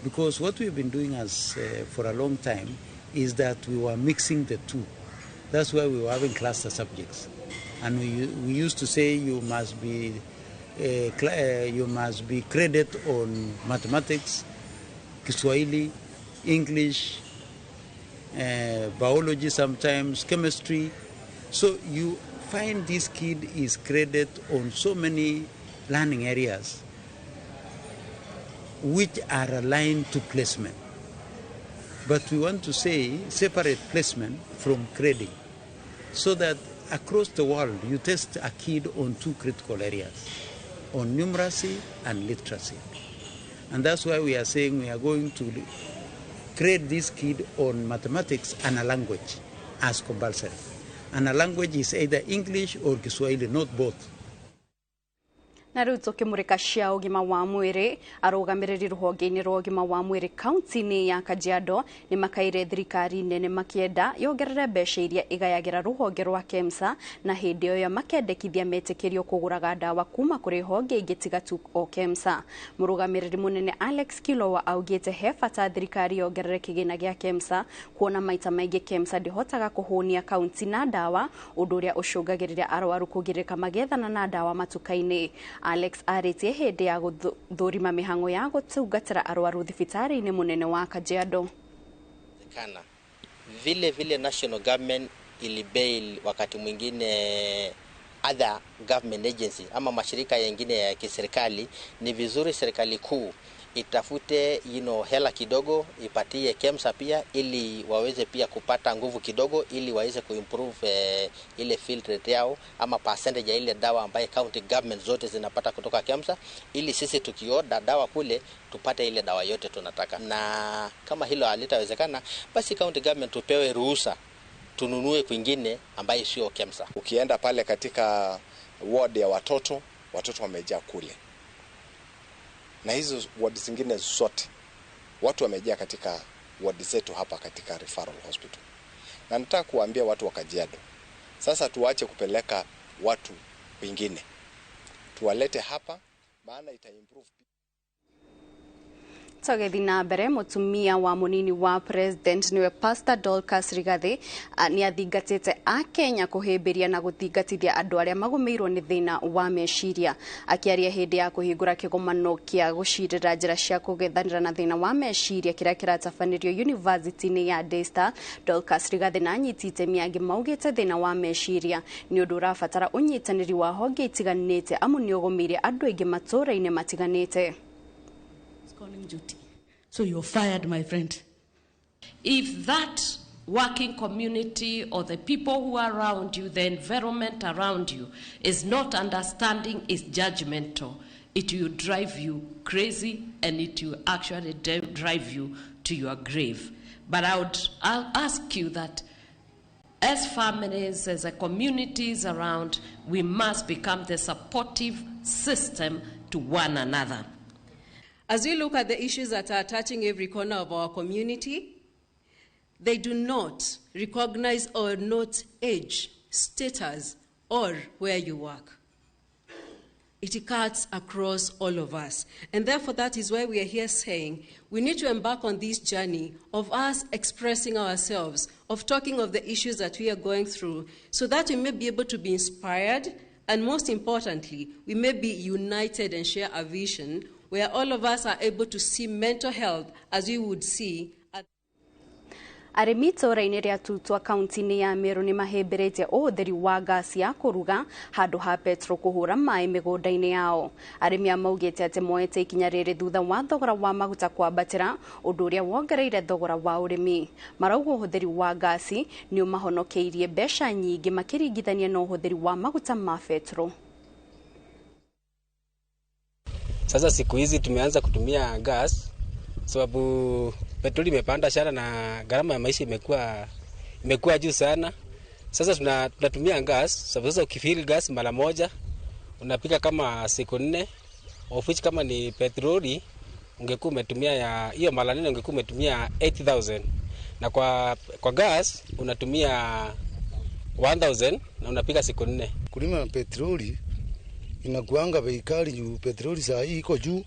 Because what we've been doing as for a long time is that we were mixing the two. That's why we were having cluster subjects. And we used to say you must be credit on mathematics, Kiswahili, English, biology sometimes, chemistry. So you find this kid is credit on so many learning areas which are aligned to placement. But we want to say separate placement from grading, so that across the world you test a kid on two critical areas, on numeracy and literacy. And that's why we are saying we are going to grade this kid on mathematics and a language as compulsory. And a language is either English or Kiswahili, not both. Na rĩu tũkĩmũrĩka cia ũgima wa mwĩrĩ, arũgamĩrĩri rũhonge-inĩ rwa ũgima wa mwĩrĩ kaunti-inĩ ya Kajiado nĩ makaire thirikari nene makĩenda yongerere mbeca iria ĩgayagĩra rũhonge rwa KEMSA, na hĩndĩ ĩyo makendekithia metĩkĩrio kũgũraga ndawa kuma kũrĩ honge ingĩ tiga tu o KEMSA. Mũrũgamĩrĩri mũnene Alex Kilowa augĩte he bata thirikari yongerere kĩgĩna gĩa KEMSA, kuona maita maingĩ KEMSA ndĩhotaga kũhũnia kaunti na ndawa, ũndũ ũrĩa ũcũngagĩrĩria arwaru kũgirĩka magethana na ndawa matuka-inĩ. Alex arĩtie hĩndĩ ya gũthũrima mĩhang'o ya gũtungatĩra arwaru thibitarĩ-inĩ mũnene wa Kajiado. Kana vile vile national government ilibail wakati mwingine other government agency ama mashirika yengine ya kiserikali. Ni vizuri serikali kuu itafute hela kidogo ipatie KEMSA pia, ili waweze pia kupata nguvu kidogo, ili waweze kuimprove ile field rate yao ama percentage ya ile dawa ambaye county government zote zinapata kutoka KEMSA, ili sisi tukioda dawa kule tupate ile dawa yote tunataka. Na kama hilo halitawezekana, basi county government tupewe ruhusa tununue kwingine ambaye sio KEMSA. Ukienda pale katika ward ya watoto, watoto wamejaa kule. Na hizo ward zingine zote watu wamejaa katika ward zetu hapa katika referral hospital. Na nataka kuambia watu wa Kajiado, sasa tuache kupeleka watu wengine, tuwalete hapa, maana ita improve. Tũgĩthiĩ na mbere, mũtumia wa mũnini wa president niwe Pastor Dorcas Rigathi nĩ athingatĩte akenya kũhĩmbĩria na gũthingatithia andũ arĩa magũmĩirwo nĩ thĩna wa meciria. Akĩaria hĩndĩ ya kũhingũra kĩgomano kĩa gũcirĩra njĩra cia kũgethanĩra na thĩna wa meciria kĩrĩa kĩratabanĩrio university-inĩ ya Daystar, Dorcas Rigathi na anyiti itemi angĩ maugĩte thĩna wa meciria nĩ ũndũ ũrabatara ũnyitanĩri wa honge itiganĩte, amu nĩ ũgũmĩire andũ aingĩ matũũra-inĩ matiganĩte. Calling duty. So you're fired, my friend. If that working community or the people who are around you, the environment around you, is not understanding, is judgmental, it will drive you crazy and it will actually drive you to your grave. But I'll ask you that as families, as a communities around, we must become the supportive system to one another. As we look at the issues that are touching every corner of our community, they do not recognize or note age, status, or where you work. It cuts across all of us. And therefore, that is why we are here saying we need to embark on this journey of us expressing ourselves, of talking of the issues that we are going through, so that we may be able to be inspired, and most importantly, we may be united and share a vision where all of us are able to see mental health as we would see. Arĩmi itũũra-inĩ rĩa Tutwa kaunti-inĩ ya Meru nĩ mahĩmbĩrĩtie ũhũthĩri wa ngasi ya kũruga handũ ha petro kũhũra maĩ mĩgũnda-inĩ yao. Arĩmi aya maugĩte atĩ moete ikinya rĩrĩ thutha wa thogora wa maguta kwambatĩra, ũndũ ũrĩa wongereire thogora wa ũrĩmi. Marauga ũhũthĩri wa ngasi nĩ ũmahonokeirie mbeca nyingĩ makĩringithania na ũhũthĩri wa maguta ma petro. Sasa siku hizi tumeanza kutumia gas sababu petroli imepanda sana na gharama ya maisha imekuwa juu sana. Sasa tunatumia gas sababu sasa ukifill gas mara moja unapika kama siku 4, of which kama ni petroli ungekuwa umetumia ya hiyo mara 4 ungekuwa umetumia 8000, na kwa gas unatumia 1000 na unapika siku 4. Kulima na petroli inakuanga bei kali juu petroli saa hii iko juu.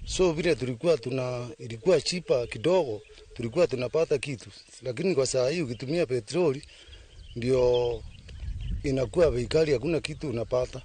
So vile tulikuwa ilikuwa chipa kidogo, tulikuwa tunapata kitu. Lakini kwa saa hii ukitumia petroli ndio inakuwa bei kali, hakuna kitu unapata.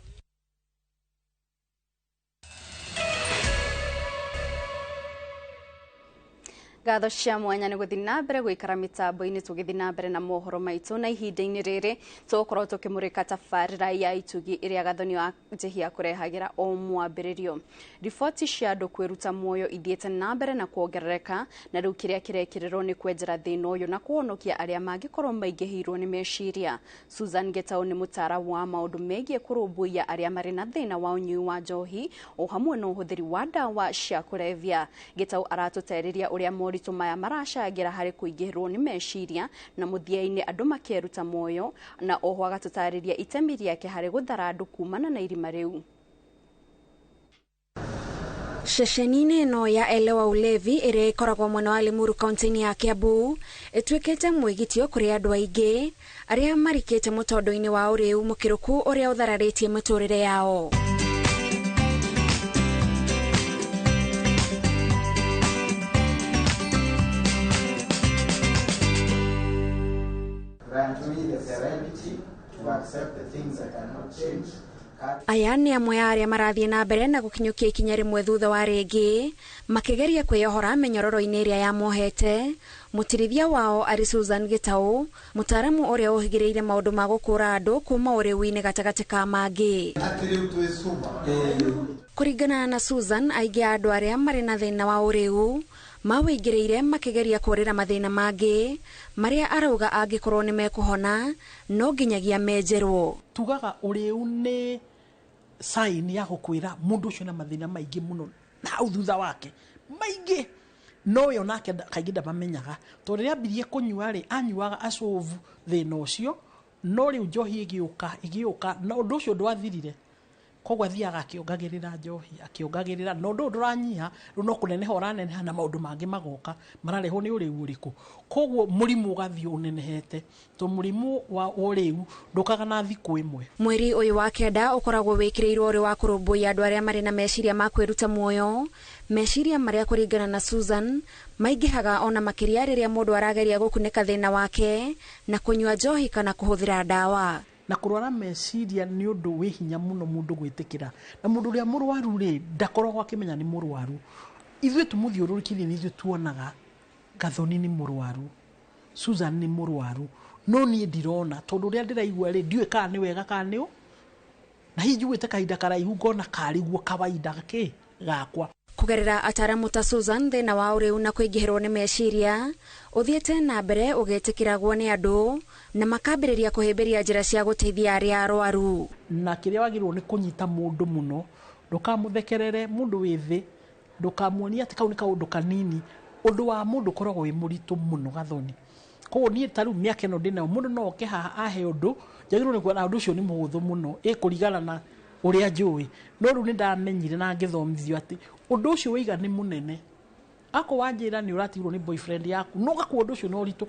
Ngatho cia mwanya nĩ gũthiĩ na mbere gũikara mĩtambo-inĩ tũgĩthiĩ na mbere na mohoro maitũ, na ihinda-inĩ rĩrĩ tũgũkorwo tũkĩmũrĩka tabarĩra ya Itugi ĩrĩa Gathoni wa Njihia kũrehagĩra o mwambĩrĩrio. Riboti cia andũ kwĩruta muoyo ithiĩte na mbere na kuongerereka, na rĩu kĩrĩa kĩrekĩrĩrwo nĩ kwenjera thĩna ũyũ na kũhonokia arĩa mangĩkorwo maingĩhĩirwo nĩ meciria. Susan Gitau nĩ mũtaaramu wa maũndũ megiĩ kũrũmbũiya arĩa marĩ na thĩna wa ũnyui wa njohi o hamwe na ũhũthĩri wa ndawa cia kũrebia. Gitau aratũtarĩria ũrĩa moritũ maya maracangĩra harĩ kũingĩhĩrwo nĩ meciria na mũthia-inĩ andũ makeruta muoyo, na oho agatũtarĩria itemi rĩake harĩ gũthara andũ kumana na irima rĩu. Ceceni-inĩ ĩno ya Elewa Ulevi ĩrĩa ĩkoragwo mwena wa Limuru kaunti-inĩ ya Kiambu ĩtuĩkĩte mwĩgitio kũrĩ andũ aingĩ arĩa marikĩte mũtondo-inĩ wa ũrĩu mũkĩrũku ũrĩa ũthararĩtie mĩtũrĩre yao. Aya nĩ amwe a arĩa marathiĩ na mbere na gũkinyũkia ikinya rĩmwe thutha wa rĩngĩ makĩgeria kwĩyohora mĩnyororo-inĩ ĩrĩa yamohete. Mũtirithia wao arĩ Susan Gitau, mũtaaramu ũrĩa ũhĩgĩrĩire maũndũ ma gũkũra andũ kuma ũrĩu-inĩ gatagatĩ ka mangĩ. Kũringana na Susan, aingĩ a andũ arĩa marĩ na thĩna wa ũrĩu mawĩingĩrĩire makĩgeria kũrĩra mathĩna mangĩ marĩa arauga angĩkorwo nĩ mekũhona no nginyagia menjerwo. Tugaga ũrĩu nĩ sign ya gũkwĩra mũndũ ũcio na mathĩna maingĩ mũno na hau thutha wake maingĩ, no we onake kaingĩ ndamamenyaga tondũ rĩrĩa ambirie kũnyua rĩ anyuaga acovu thĩna ũcio, no rĩu njohi ĩgĩũka na ũndũ ũcio ndwathirire. Koguo athiaga akĩongagĩrĩra njohi akĩongagĩrĩra, na ũndũ ũyũ ndũranyiha, rĩu no kũneneha ũraneneha na maũndũ mangĩ magoka mararehwo nĩ ũrĩu ũrĩkũ. Koguo mũrimũ ũgathiĩ ũnenehete to mũrimũ wa ũrĩu ndũkaga na thikũ ĩmwe. Mweri ũyũ wa kenda ũkoragwo wĩkĩrĩirwo ũrĩ wa kũrũmbũiya andũ arĩa marĩ na meciria ma kwĩruta muoyo, meciria marĩa kũringana na Susan maingĩhaga ona makĩria rĩrĩa mũndũ arageria gũkunĩka thĩna wake na kũnyua njohi kana kũhũthĩra ndawa. Na kũrwara meciria nĩ ũndũ wĩ hinya mũno mũndũ gwĩtĩkĩra, na mũndũ ũrĩa mũrwaru rĩ ndakoragwo akĩmenya nĩ mũrwaru. Ithuĩ tũmũthiũrũrũkĩirie nĩ ithuĩ tuonaga Gathoni nĩ mũrwaru, Susan nĩ mũrwaru, no niĩ ndirona tondũ ũrĩa ndĩraigua rĩ ndiũĩ kana nĩ wega kana nĩ ũ, na hihi njiguĩte kahinda karaihu ngona karĩ guo kawaida kĩ gakwa. Kũgerera ataramu ta Susan, thĩna wa ũrĩu na kũingĩhĩrwo nĩ meciria ũthiĩte na mbere ũgĩtĩkĩragwo nĩ andũ na makambĩrĩria kũhĩmbĩria njĩra cia gũteithia arĩa arwaru. Na kĩrĩa wagĩrĩirwo nĩ kũnyita mũndũ mũno, ndũkamũthekerere mũndũ wĩ thĩ, ndũkamuonie atĩ kau nĩ kaũndũ kanini. Ũndũ wa mũndũ ũkoragwo wĩ mũritũ mũno Gathoni. Koguo niĩ ta rĩu mĩaka ĩno ndĩnayo, mũndũ no oke haha ahe ũndũ, njagĩrĩirwo nĩ kuona ũndũ ũcio nĩ mũhũthũ mũno, ĩkũringana na ũrĩa njũĩ. No rĩu nĩ ndamenyire na ngĩthomithio atĩ ũndũ ũcio waiga nĩ mũnene. Ako wanjĩra nĩ ũratigirwo nĩ boyfriend yaku, no ũgakua ũndũ ũcio na ũritũ,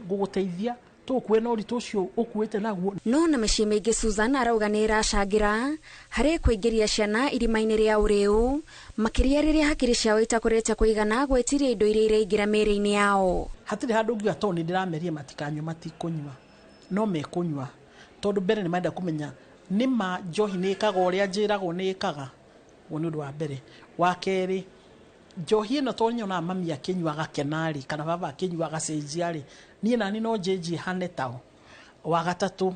gũgũteithia Tũkue na ũritũ ũcio ũkuĩte naguo. No na mĩciĩ mĩingĩ Susan arauga nĩ ĩracangĩra harĩ kũingĩria ciana irima-inĩ rĩa ũrĩu, makĩria rĩrĩa hakiri ciao itakũrĩte kũigana gwĩtiria indo iria iraingĩra mĩĩrĩ-inĩ yao. Hatirĩ handũ ũngiuga tondũ nĩ ndĩrameria matikanyue, matikũnyua, no mekũnyua tondũ mbere nĩ marenda kũmenya nĩ ma njohi nĩ ĩkaga ũrĩa njĩragwo nĩ ĩkaga. Ũguo nĩ ũndũ wa mbere. Wa kerĩ, njohi ĩno tondũ nyonaga mami akĩnyua agakena rĩ, kana baba akĩnyua agacenjia rĩ, niĩ nani no njenjie hane tao. Wa gatatũ,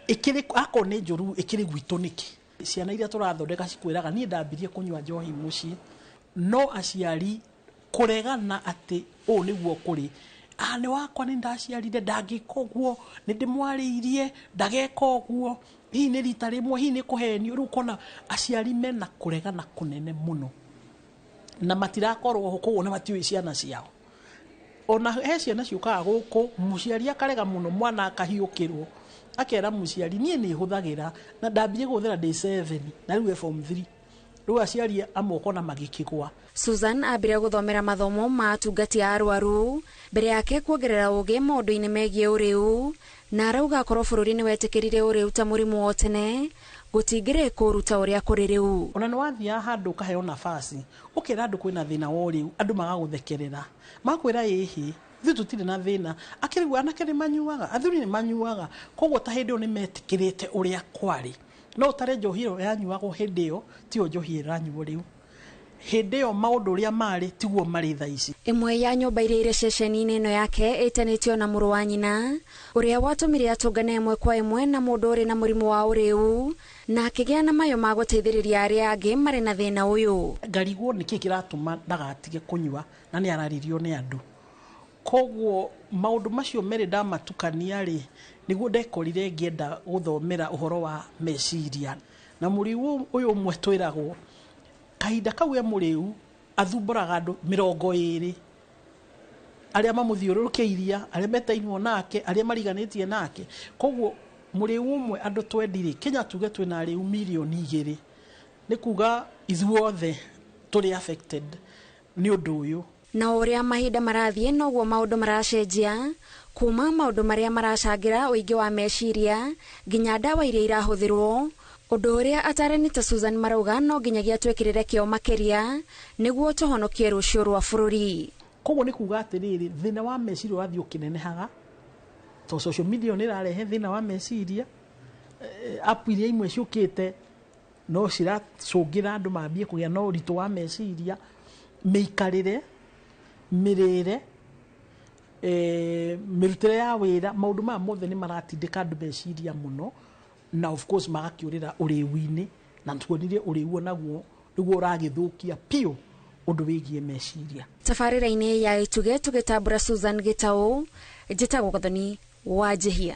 ĩkĩrĩ akorwo nĩ njũru ĩkĩrĩ gwitũ nĩkĩ? Ciana iria tũrathondeka cikwĩraga niĩ ndambirie kũnyua njohi mũciĩ, no aciari kũregana atĩ ũũ nĩguo kũrĩ. Nĩ wakwa nĩ ndaciarire, ndangĩka ũguo, nĩ ndĩmwarĩirie, ndageka ũguo, hihi nĩ rita rĩmwe, hihi nĩ kũhenio. Rĩu ũkona aciari mena kũregana kũnene mũno na matirakorwo ho, koguo na matiũĩ ciana ciao. Ona he ciana ciũkaga gũkũ, mũciari akarega mũno, mwana akahiũkĩrwo, akera mũciari niĩ nĩ hũthagĩra na ndambirie kũhũthĩra ndĩ 7 na rĩu e form 3. Rĩu aciari amwe ũkona magĩkĩgwa. Susan ambire gũthomera mathomo ma atungati a arwaru mbere yake kuongerera ũgĩ maũndũ-inĩ megiĩ ũrĩu, na arauga akorwo bũrũri nĩ wetĩkĩrire ũrĩu ta mũrimũ wa tene gũtingĩrĩ kũũruta ũrĩa kũrĩ rĩu. Ona nĩ wathiaga handũ ũkaheo nafasi, ũkera andũ kwĩna thĩna wa ũrĩu, andũ magagũthekerera, makwĩra ĩhĩ ithuĩ tũtirĩ na thĩna, akĩrĩu anake nĩ manyuaga, athuri nĩ manyuaga, koguo ta hĩndĩ ĩyo nĩ metĩkĩrĩte ũrĩa kwarĩ. No ũtare njohi ĩyo yanyuagwo hĩndĩ ĩyo tiyo njohi ĩranyuo rĩu. Hĩndĩ ĩyo maũndũ ũrĩa marĩ tiguo marĩ thaa ici. Ĩmwe ya nyũmba iria irĩ ceceni-inĩ ĩno yake ĩtanĩtio na mũrũ wa nyina ũrĩa watũmire atũngane ĩmwe kwa ĩmwe na mũndũ ũrĩ na mũrimũ wa ũrĩu, na akĩgĩa na mayo ma gũteithĩrĩria arĩa angĩ marĩ na thĩna ũyũ. Ngarigwo nĩkĩ kĩratũma ndagatige kũnyua na nĩ araririo nĩ andũ. Koguo maũndũ macio merĩ ndamatukania rĩ, nĩguo ndekorire ngĩenda gũthomera ũhoro wa meciria. Na mũrĩu ũyũ ũmwe twĩragwo kahinda kau e mũrĩu athumbũraga andũ 20 arĩa mamũthiũrũrũkĩirie, arĩa metainwo nake, arĩa mariganĩtie nake. Koguo mũrĩu ũmwe andũ twendirĩ, Kenya tuge twĩna arĩu mirioni 2, nĩ kuga ithuothe tũrĩ affected nĩ ũndũ ũyũ. Na ũrĩa mahinda marathiĩ noguo maũndũ maracenjia, kuma maũndũ marĩa maracangĩra ũingĩ wa meciria nginya ndawa iria irahũthĩrwo, ũndũ ũrĩa atarani ta Susan marauga no nginyagia twĩkĩrĩre kĩo makĩria nĩguo tũhonokie rũciũ rwa bũrũri. Koguo nĩ kuga atĩrĩrĩ, thĩna wa meciria ũrathiĩ ũkĩnenehaga, to social media nĩ ĩrarehe thĩna wa meciria, app iria imwe ciũkĩte no ciracũngĩra andũ mambie kũgĩa na ũritũ wa meciria, mĩikarĩre, mĩrĩre, mĩrutĩre ya wĩra, maũndũ maya mothe nĩ maratindĩka andũ meciria mũno, na of course magakĩũrĩra ũrĩu-inĩ, na tuonire ũrĩu onaguo nĩguo ũragĩthũkia piũ ũndũ wĩgiĩ meciria. Tabarĩra-inĩ ya Ituge tũgĩtambũra Susan Gĩtaũ, njĩtagwo Gathoni wa Njihia.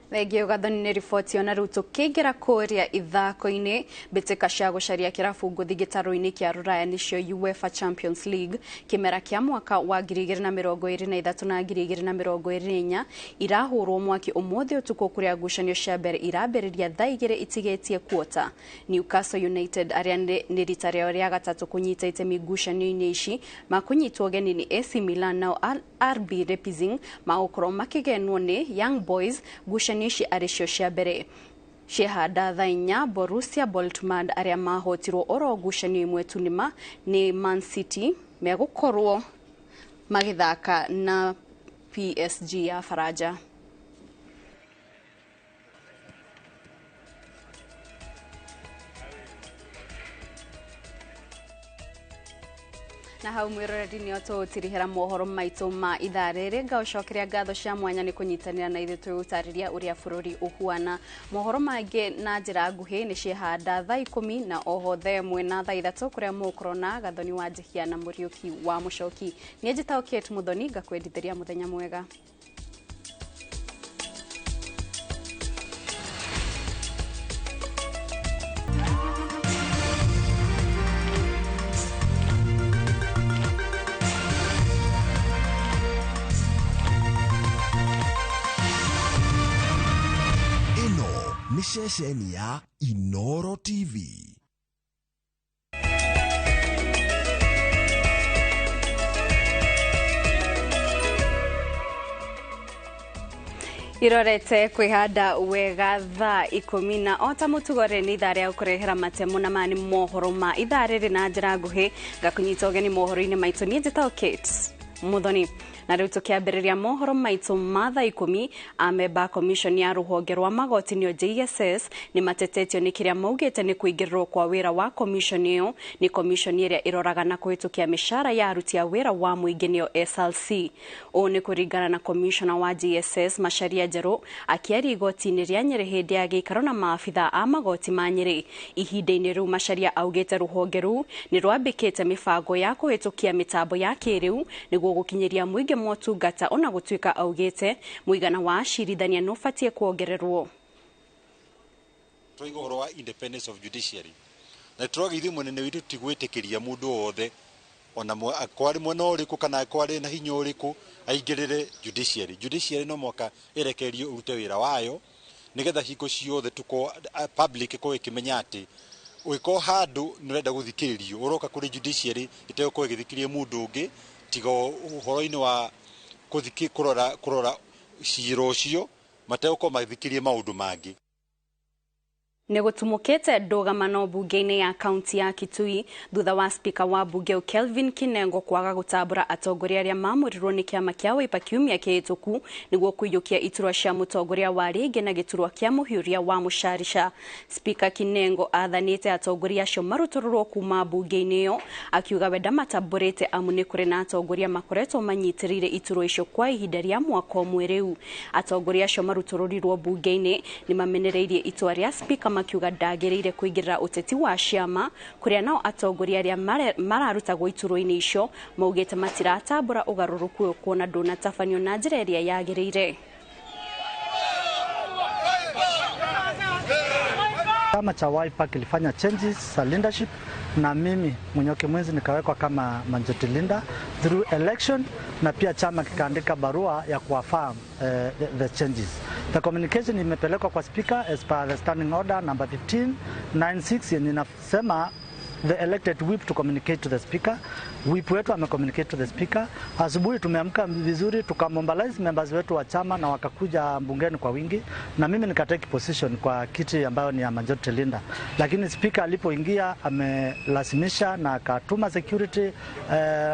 Thengio Gathoni nĩ riboti ona rĩu tũkĩingĩra kũrĩa ithako-inĩ. Mbĩtĩka cia gũcaria kĩrabu ngũthi gĩtarũ-inĩ kĩa Rũraya nĩcio UEFA Champions League kĩmera kĩa mwaka wa 2023 na 2024 irahũrwo mwaki ũmũthĩ ũtukũ kũrĩa ngucanio cia mbere irambĩrĩria thaa 2 itigĩtie kuota. Newcastle United arĩa nĩ rita rĩao rĩa gatatũ kũnyita itemi ngucanio-inĩ ici makũnyitwo ũgeni nĩ AC Milan, nao RB Leipzig magũkorwo makĩgenwo nĩ Young Boys ngucanio ici arĩ cio cia mbere. Ciehanda thaa 4 Borussia Dortmund arĩa mahotirwo oro ngucanio ĩmwe tu nĩma nĩ Man City megũkorwo magĩthaka na PSG ya Faranja. Na hau mwiroreri nĩ tũgũtirihĩra mohoro maitũ ma ithaa rĩrĩ. Ngaũcokeria ngatho cia mwanya nĩ kũnyitanĩra na ithuĩ tũgũtarĩria ũrĩa bũrũri ũhuana. Mohoro mangĩ na njĩra nguhĩ nĩ ciehanda thaa 10 na oho thaa 1 na thaa 3 kũrĩa mũgũkorwo na Gathoni wa Njihia na Mũriũki wa Mũcoki. Niĩ njĩtagwo Kate Mũthoni, ngakwendithĩria mũthenya mwega. Nĩ Nĩ ceceni ya Inoro TV. Irorete kwihanda wega thaa 10 na ota mũtugo rĩ nĩ ithaa rĩa gũkũrehera matemo na mani mohoro ma ithaa rĩrĩ na njĩra nguhĩ ngakũnyita ũgeni mohoro-inĩ maitũ. Niĩ njĩtagwo Kate Muthoni, na rĩu tũkĩambĩrĩria mohoro maitũ ma thaa 10, amemba commission ya rũhonge rwa magoti nĩo JSS nĩ matetetio nĩ kĩrĩa maugĩte nĩ kũingĩrĩrwo kwa wĩra wa commission ĩyo nĩ commission ĩrĩa ĩroraga na kũhĩtũkia mĩcara ya aruti a wĩra wa mũingĩ nĩyo SLC. Ũũ nĩ kũringana na commissioner wa JSS Macharia Njerũ akĩaria igoti-inĩ rĩa Nyĩrĩ hĩndĩ ya gĩikaro na maabitha a magoti ma Nyĩrĩ. Ihinda-inĩ rĩu Macharia augĩte rũhonge rũu nĩ rwambĩkĩte mĩbango ya kũhĩtũkia mĩtambo ya kĩrĩu nĩguo gũkinyĩria mũingĩ motungata, ona gũtuĩka augĩte mũigana wa acirithania nĩ ũbatiĩ kuongererwo. Twaiga ũhoro wa independence of judiciary na tũroga ithuĩ mwene witũ ti gwĩtĩkĩria mũndũ wothe ona kwarĩ mwena ũrĩkũ kana kwarĩ na hinya ũrĩkũ aingĩrĩre judiciary. Judiciary no mwaka ĩrekererio ũrute wĩra wayo nĩgetha hingo ciothe tuko public ĩkorwo ĩkĩmenya atĩ ũgĩkorwo handũ nĩ ũrenda gũthikĩrĩrio ũroka kũrĩ judiciary ĩtegũkorwo ĩgĩthikĩrĩria mũndũ ũngĩ tiga ũhoro-inĩ wa kũrora cira ũcio mategũkorwo magĩthikĩrĩria maũndũ mangĩ. Nĩ gũtumũkĩte ndũgamano mbunge-inĩ ya kaunti ya Kitui thutha wa spika wa mbunge Kelvin Kinengo kwaga gũtambũra atongoria arĩa maamũrirwo nĩ kĩama kĩa Wiper kiumia kĩhĩtũku nĩguo kũiyũkia iturwa cia mũtongoria wa rĩngĩ na gĩturwa kĩa mũhiũria wa mũcarica. Spika Kinengo athanĩte atongoria acio marutũrũrwo kuma mbunge-inĩ ĩyo akiuga we ndamatambũrĩte amu nĩ kũrĩ na atongoria makoretwo manyitĩrĩire iturwa icio kwa ihinda rĩa mwaka ũmwe rĩu. Atongoria acio marutũrũrirwo mbunge-inĩ nĩ mamenereirie itua rĩa spika makiuga ndagĩrĩire kũingĩrĩra ũteti wa ciama kũrĩa nao atongoria arĩa mararutagwo iturwa-inĩ icio maugĩte matiratambũra ũgarũrũku ũyũ kuona ndũnatabanio na njĩra ĩrĩa yagĩrĩire. Chama cha Wiper kilifanya changes za leadership na mimi Munyoki Mwenzi nikawekwa kama majority leader through election, na pia chama kikaandika barua ya kuaffirm the changes. The communication imepelekwa kwa speaker as per the standing order number 1596 yenye inasema the elected whip to communicate to the speaker. Whip wetu amecommunicate to the speaker. Asubuhi tumeamka vizuri tukamobilize members wetu wa chama na wakakuja bungeni kwa wingi, na mimi nikatake position kwa kiti ambayo ni ya majority leader. Lakini speaker alipoingia amelazimisha na akatuma security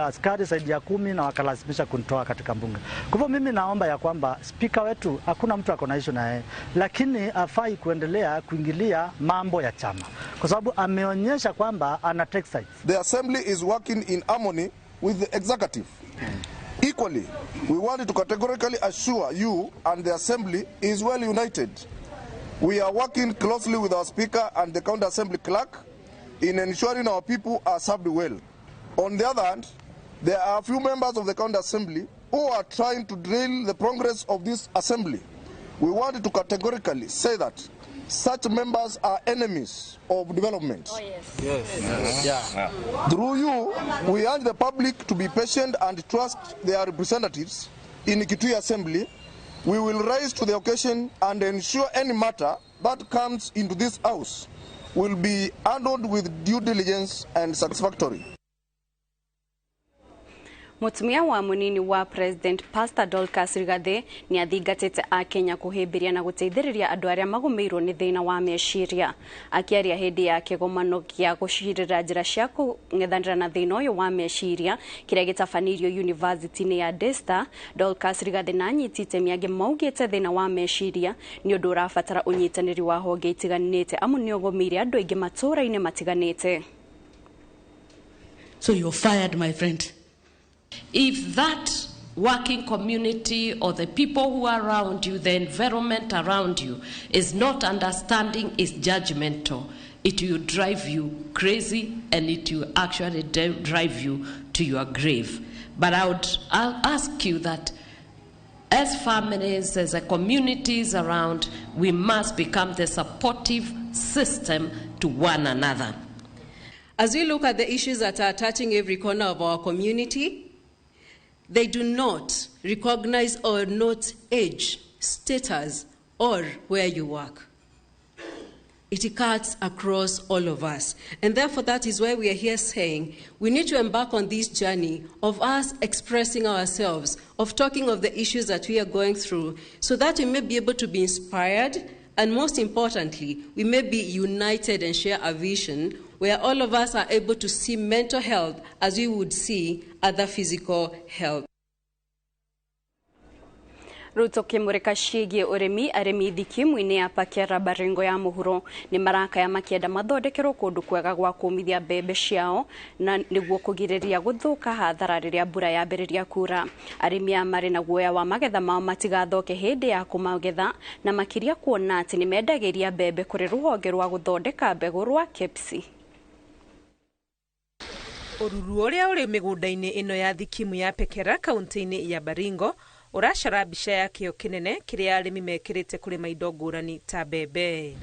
askari zaidi ya 10 na wakalazimisha kunitoa katika bunge. Kwa hivyo mimi naomba ya kwamba speaker wetu hakuna mtu akona issue na yeye, lakini afai kuendelea kuingilia mambo ya chama kwa sababu ameonyesha kwamba ana take sides. The assembly is working in harmony with the executive. Equally, we want to categorically assure you and the assembly is well united. We are working closely with our speaker and the county assembly clerk in ensuring our people are served well. On the other hand, there are a few members of the county assembly who are trying to derail the progress of this assembly. We want to categorically say that such members are enemies of development. Oh, yes. Yes. Yes. Yeah. Through you, we urge the public to be patient and trust their representatives in Kitui Assembly. We will rise to the occasion and ensure any matter that comes into this house will be handled with due diligence and satisfactory. Mutumia wa munini wa President Pastor Dorcas Rigathi ni athingatĩte akenya kuhĩmbĩria na gũteithĩrĩria andũ arĩa magũmĩirwo nĩ thĩna wa meciria. Akĩaria hĩndĩ ya kĩgomano gĩa gũcirĩra njĩra cia kũng'ethanĩra na thĩna ũyũ wa meciria kĩrĩa gĩtabanĩirio University-inĩ ya Daystar, Dorcas Rigathi na anyiti itemi angĩ maugĩte thĩna wa meciria nĩ ũndũ ũrabatara ũnyitanĩri wa honge itiganĩte amu nĩ ũgũmĩire andũ aingĩ matũũra-inĩ matiganĩte. So you're fired, my friend. If that working community or the people who are around you, the environment around you, is not understanding, is judgmental, it will drive you crazy and it will actually drive you to your grave. But I'll ask you that as families, as a communities around, we must become the supportive system to one another. As we look at the issues that are touching every corner of our community, they do not recognize or note age, status, or where you work. It cuts across all of us. And therefore, that is why we are here saying we need to embark on this journey of us expressing ourselves, of talking of the issues that we are going through, so that we may be able to be inspired, and most importantly, we may be united and share a vision where all of us are able to see mental health as we would see other physical health. Rĩu tũkĩmũrĩka ciĩgiĩ ũrĩmi, arĩmi thikimu-inĩ ya Pakera Baringo ya mũhuro nĩ marakaya makĩenda mathondekerwo kũndũ kwega gwa kũmithia mbembe ciao na nĩguo kũgirĩrĩria gũthũka hathara rĩrĩa mbura yambĩrĩria kura. Arĩmi aya marĩ na guoya wa magetha mao matigathoke hĩndĩ ya kũmagetha na makĩria kuona atĩ nĩ mendagĩria mbembe kũrĩ rũhonge rwa gũthondeka mbegũ rwa KEPSI. Ũruru ũrĩa ũrĩ mĩgũnda-inĩ ĩno ya thikimu ya Pekera kaunti-inĩ ya Baringo ũracora mbica ya kĩo kĩnene kĩrĩa arĩmi mekĩrĩte kũrĩma indo ngũrani ta mbembe.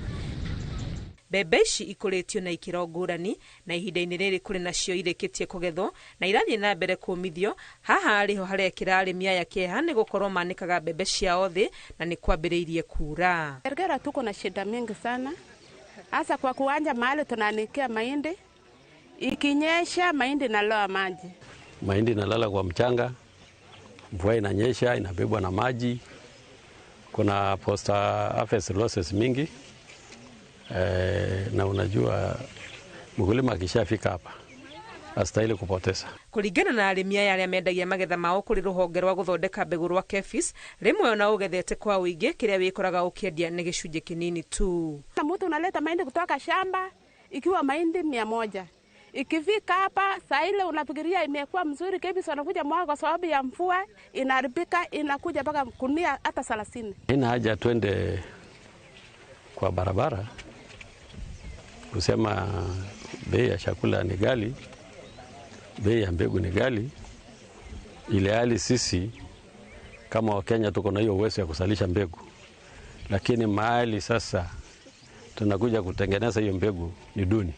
Mbembe ici ikũrĩtio na ikĩro ngũrani na ihinda-inĩ rĩrĩ kũrĩ nacio irĩkĩtie kũgethwo na irathiĩ na mbere kũmithio. Haha arĩho harekĩra arĩmi aya kĩeha nĩ gũkorwo manĩkaga mbembe ciao thĩ na nĩ kwambĩrĩirie kura. Ergera tuko na shida mingi sana, hasa kwa kuanja mahali tunaanikia mahindi. Ikinyesha mahindi naloa maji, mahindi nalala kwa mchanga, mvua inanyesha inabebwa na maji. Kuna post harvest losses mingi na unajua mkulima akishafika hapa astahili kupoteza. Kũringana na arĩmi aya arĩa mendagia magetha mao kũrĩ rũhonge rwa gũthondeka mbegũ rwa KEPHIS, rĩmwe ona ũgethete kwa ũingĩ kĩrĩa wĩkoraga ũkĩendia nĩ gĩcunjĩ kĩnini tu. Mtu unaleta mahindi kutoka shamba ikiwa mahindi 100. Ikifika hapa saa ile unafikiria imekuwa mzuri, KEPHIS wanakuja mwaga kwa sababu ya mvua inaharibika, inakuja mpaka gunia hata 30. Haina haja twende kwa barabara kusema bei ya chakula ni ghali, bei ya mbegu ni ghali, ile hali sisi kama Wakenya tuko na hiyo uwezo ya kusalisha mbegu, lakini mahali sasa tunakuja kutengeneza hiyo mbegu ni duni.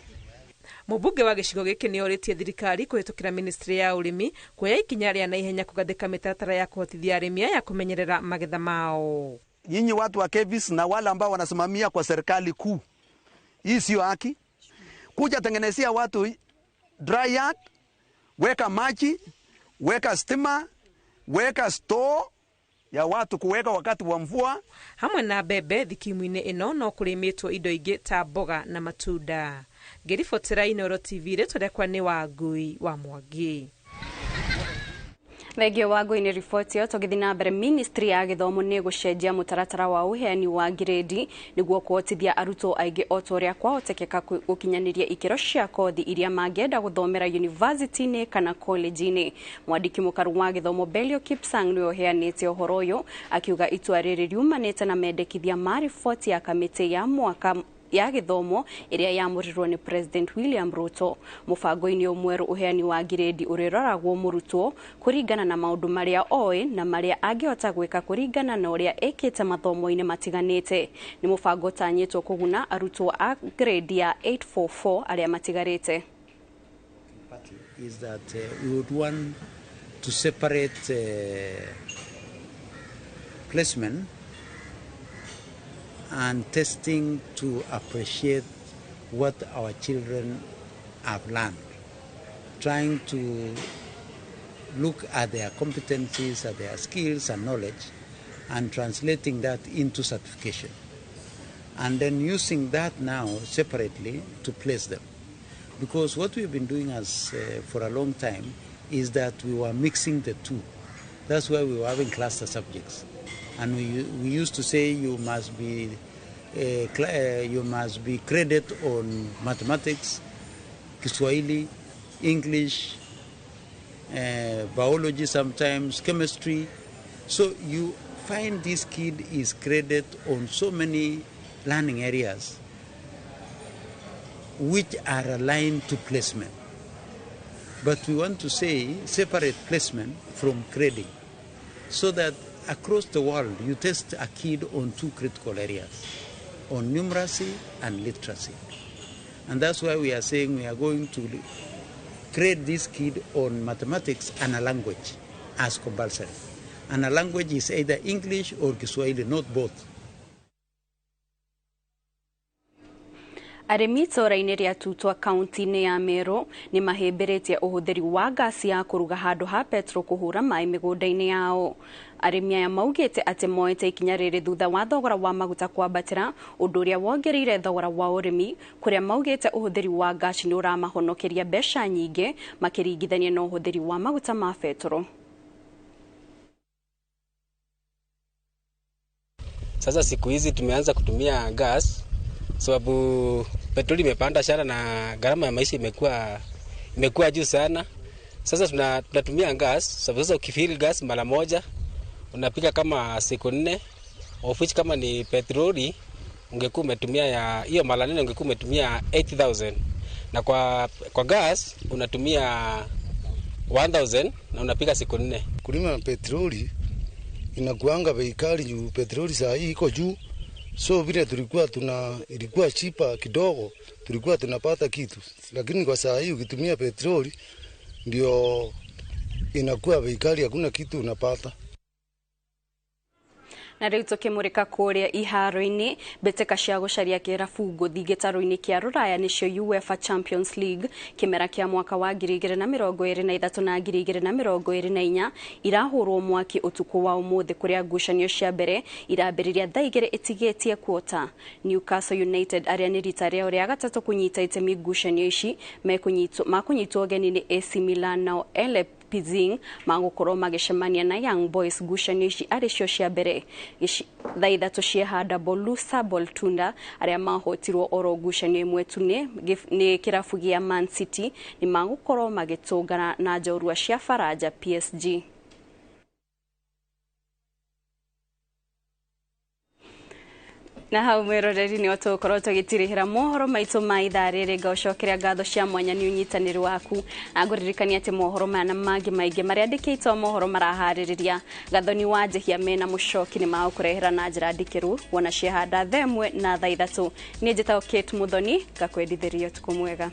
Mũmbunge wa gĩcigo gĩkĩ nĩ orĩtie thirikari kũhĩtũkĩra ministry ya ũrĩmi kuoya ikinya rĩa naihenya kũgathĩka mĩtaratara ya kũhotithia arĩmi aya kũmenyerera magetha mao. Nyinyi watu wa KEPHIS na wale ambao wanasimamia kwa serikali kuu, hii sio haki. Kuja tengenezea watu dry yard, weka maji, weka stima, weka store ya watu kuweka wakati wa mvua. Hamwe na mbembe thikimu-inĩ ĩno no kũrĩmĩtwo indo ingĩ ta mboga na matunda. Ngĩribotera Inooro TV, rĩtwa rĩakwa nĩ Wangui wa Mwangi. Thengio Wangui nĩ riboti ĩyo. Tũgĩthiĩ na mbere, ministry ya gĩthomo nĩ gũcenjia mũtaratara wa ũheani wa grade nĩguo kũhotithia arutwo aingĩ o ta ũrĩa kwahotekeka gũkinyanĩria ikĩro cia kothi iria mangĩenda gũthomera yunivasĩtĩ-inĩ kana college-inĩ. Mwandĩki mũkaru wa gĩthomo Belio Kipsang nĩwe ũheanĩte ũhoro ũyũ akiuga itua rĩrĩ riumanĩte na mendekithia ma riboti ya kamĩtĩ ya mwaka ya gĩthomo ĩrĩa yamũrirwo nĩ President William Ruto. Mũbango-inĩ ũmwerũ ũheani wa grade ũrĩroragwo mũrutwo kũringana na maũndũ marĩa oĩ na marĩa angĩhota gwĩka kũringana na ũrĩa ĩkĩte mathomo-inĩ matiganĩte. Nĩ mũbango ũtanyĩtwo kũguna arutwo a grade ya 844 arĩa matigarĩte. Is that we would want to separate placement and testing to appreciate what our children have learned, trying to look at their competencies, at their skills and knowledge, and translating that into certification. And then using that now separately to place them. Because what we've been doing as for a long time is that we were mixing the two. That's why we were having cluster subjects. And we used to say you must be credit on mathematics, Kiswahili, English, biology sometimes, chemistry. So you find this kid is credit on so many learning areas which are aligned to placement. But we want to say separate placement from grading, so that across the world you test a kid on two critical areas, on numeracy and literacy. And that's why we are saying we are going to grade this kid on mathematics and a language as compulsory. And a language is either English or Kiswahili, not both. Arĩmi itũũra-inĩ rĩa Tutwa kaunti-inĩ ya Meru nĩ mahĩmbĩrĩtie ũhũthĩri wa ngasi ya kũruga handũ ha petro kũhũra maĩ mĩgũnda-inĩ yao. Arĩmi aya maugĩte atĩ moete ikinya rĩrĩ thutha wa thogora wa maguta kwambatĩra, ũndũ ũrĩa wongereire thogora wa ũrĩmi, kũrĩa maugĩte ũhũthĩri wa ngasi nĩ ũramahonokeria mbeca nyingĩ makĩringithania na ũhũthĩri wa maguta ma betũrũ. Sasa siku hizi tumeanza kutumia gas sababu petroli imepanda sana na gharama ya maisha imekuwa juu sana. Sasa tunatumia gas sababu sasa ukifill gas mara moja unapika kama siku 4, of which kama ni petroli ungekuwa umetumia ya hiyo mara 4 ungekuwa umetumia 8000, na kwa gas unatumia 1000 na unapika siku 4. Kulima na petroli inakuanga bei kali juu petroli saa hii iko juu. So vile tulikuwa ilikuwa chipa kidogo, tulikuwa tunapata kitu. Lakini kwa saa hii ukitumia petroli ndio inakuwa bei kali, hakuna kitu unapata. Na rĩu tũkĩmũrĩka kũrĩa iharo-inĩ, mbĩtĩka cia gũcaria kĩrabu ngũthi gĩtarũ-inĩ kĩa Rũraya nĩcio UEFA Champions League kĩmera kĩa mwaka wa 2023 na 2024 irahũrwo mwaki ũtukũ wa ũmũthĩ, kũrĩa ngucanio cia mbere irambĩrĩria thaa 2 ĩtigĩtie kuota. Newcastle United arĩa nĩ rita rĩao rĩa gatatũ kũnyita itemi ngucanio ici makũnyitwo ũgeni nĩ AC Milan, nao Leipzig magũkorwo magĩcemania na Young Boys ngucanio ici arĩ cio cia mbere. Thaa 3 ciehanda Borussia Dortmund arĩa mahotirwo oro ngucanio ĩmwe tu nĩ kĩrabu gĩa Man City nĩ magũkorwo magĩtũngana na njorua cia Faranja PSG. Na hau mwĩroreri nĩ tũgũkorwo tũgĩtirihĩra mohoro maitũ ma ithaa rĩrĩ. Ngaũcokeria ngatho cia mwanya nĩ ũnyitanĩri waku, na ngũririkania atĩ mohoro maya na mangĩ maingĩ marĩa andĩkĩtwo mohoro maraharĩrĩria Gathoni wa Njehia mena Mũcoki nĩ magũkũrehera na njĩra ndikĩru wona ciehanda thaa 1 na thaa 3. Niĩ njĩtagwo Kate Muthoni, ngakwendithĩria ũtukũ mwega.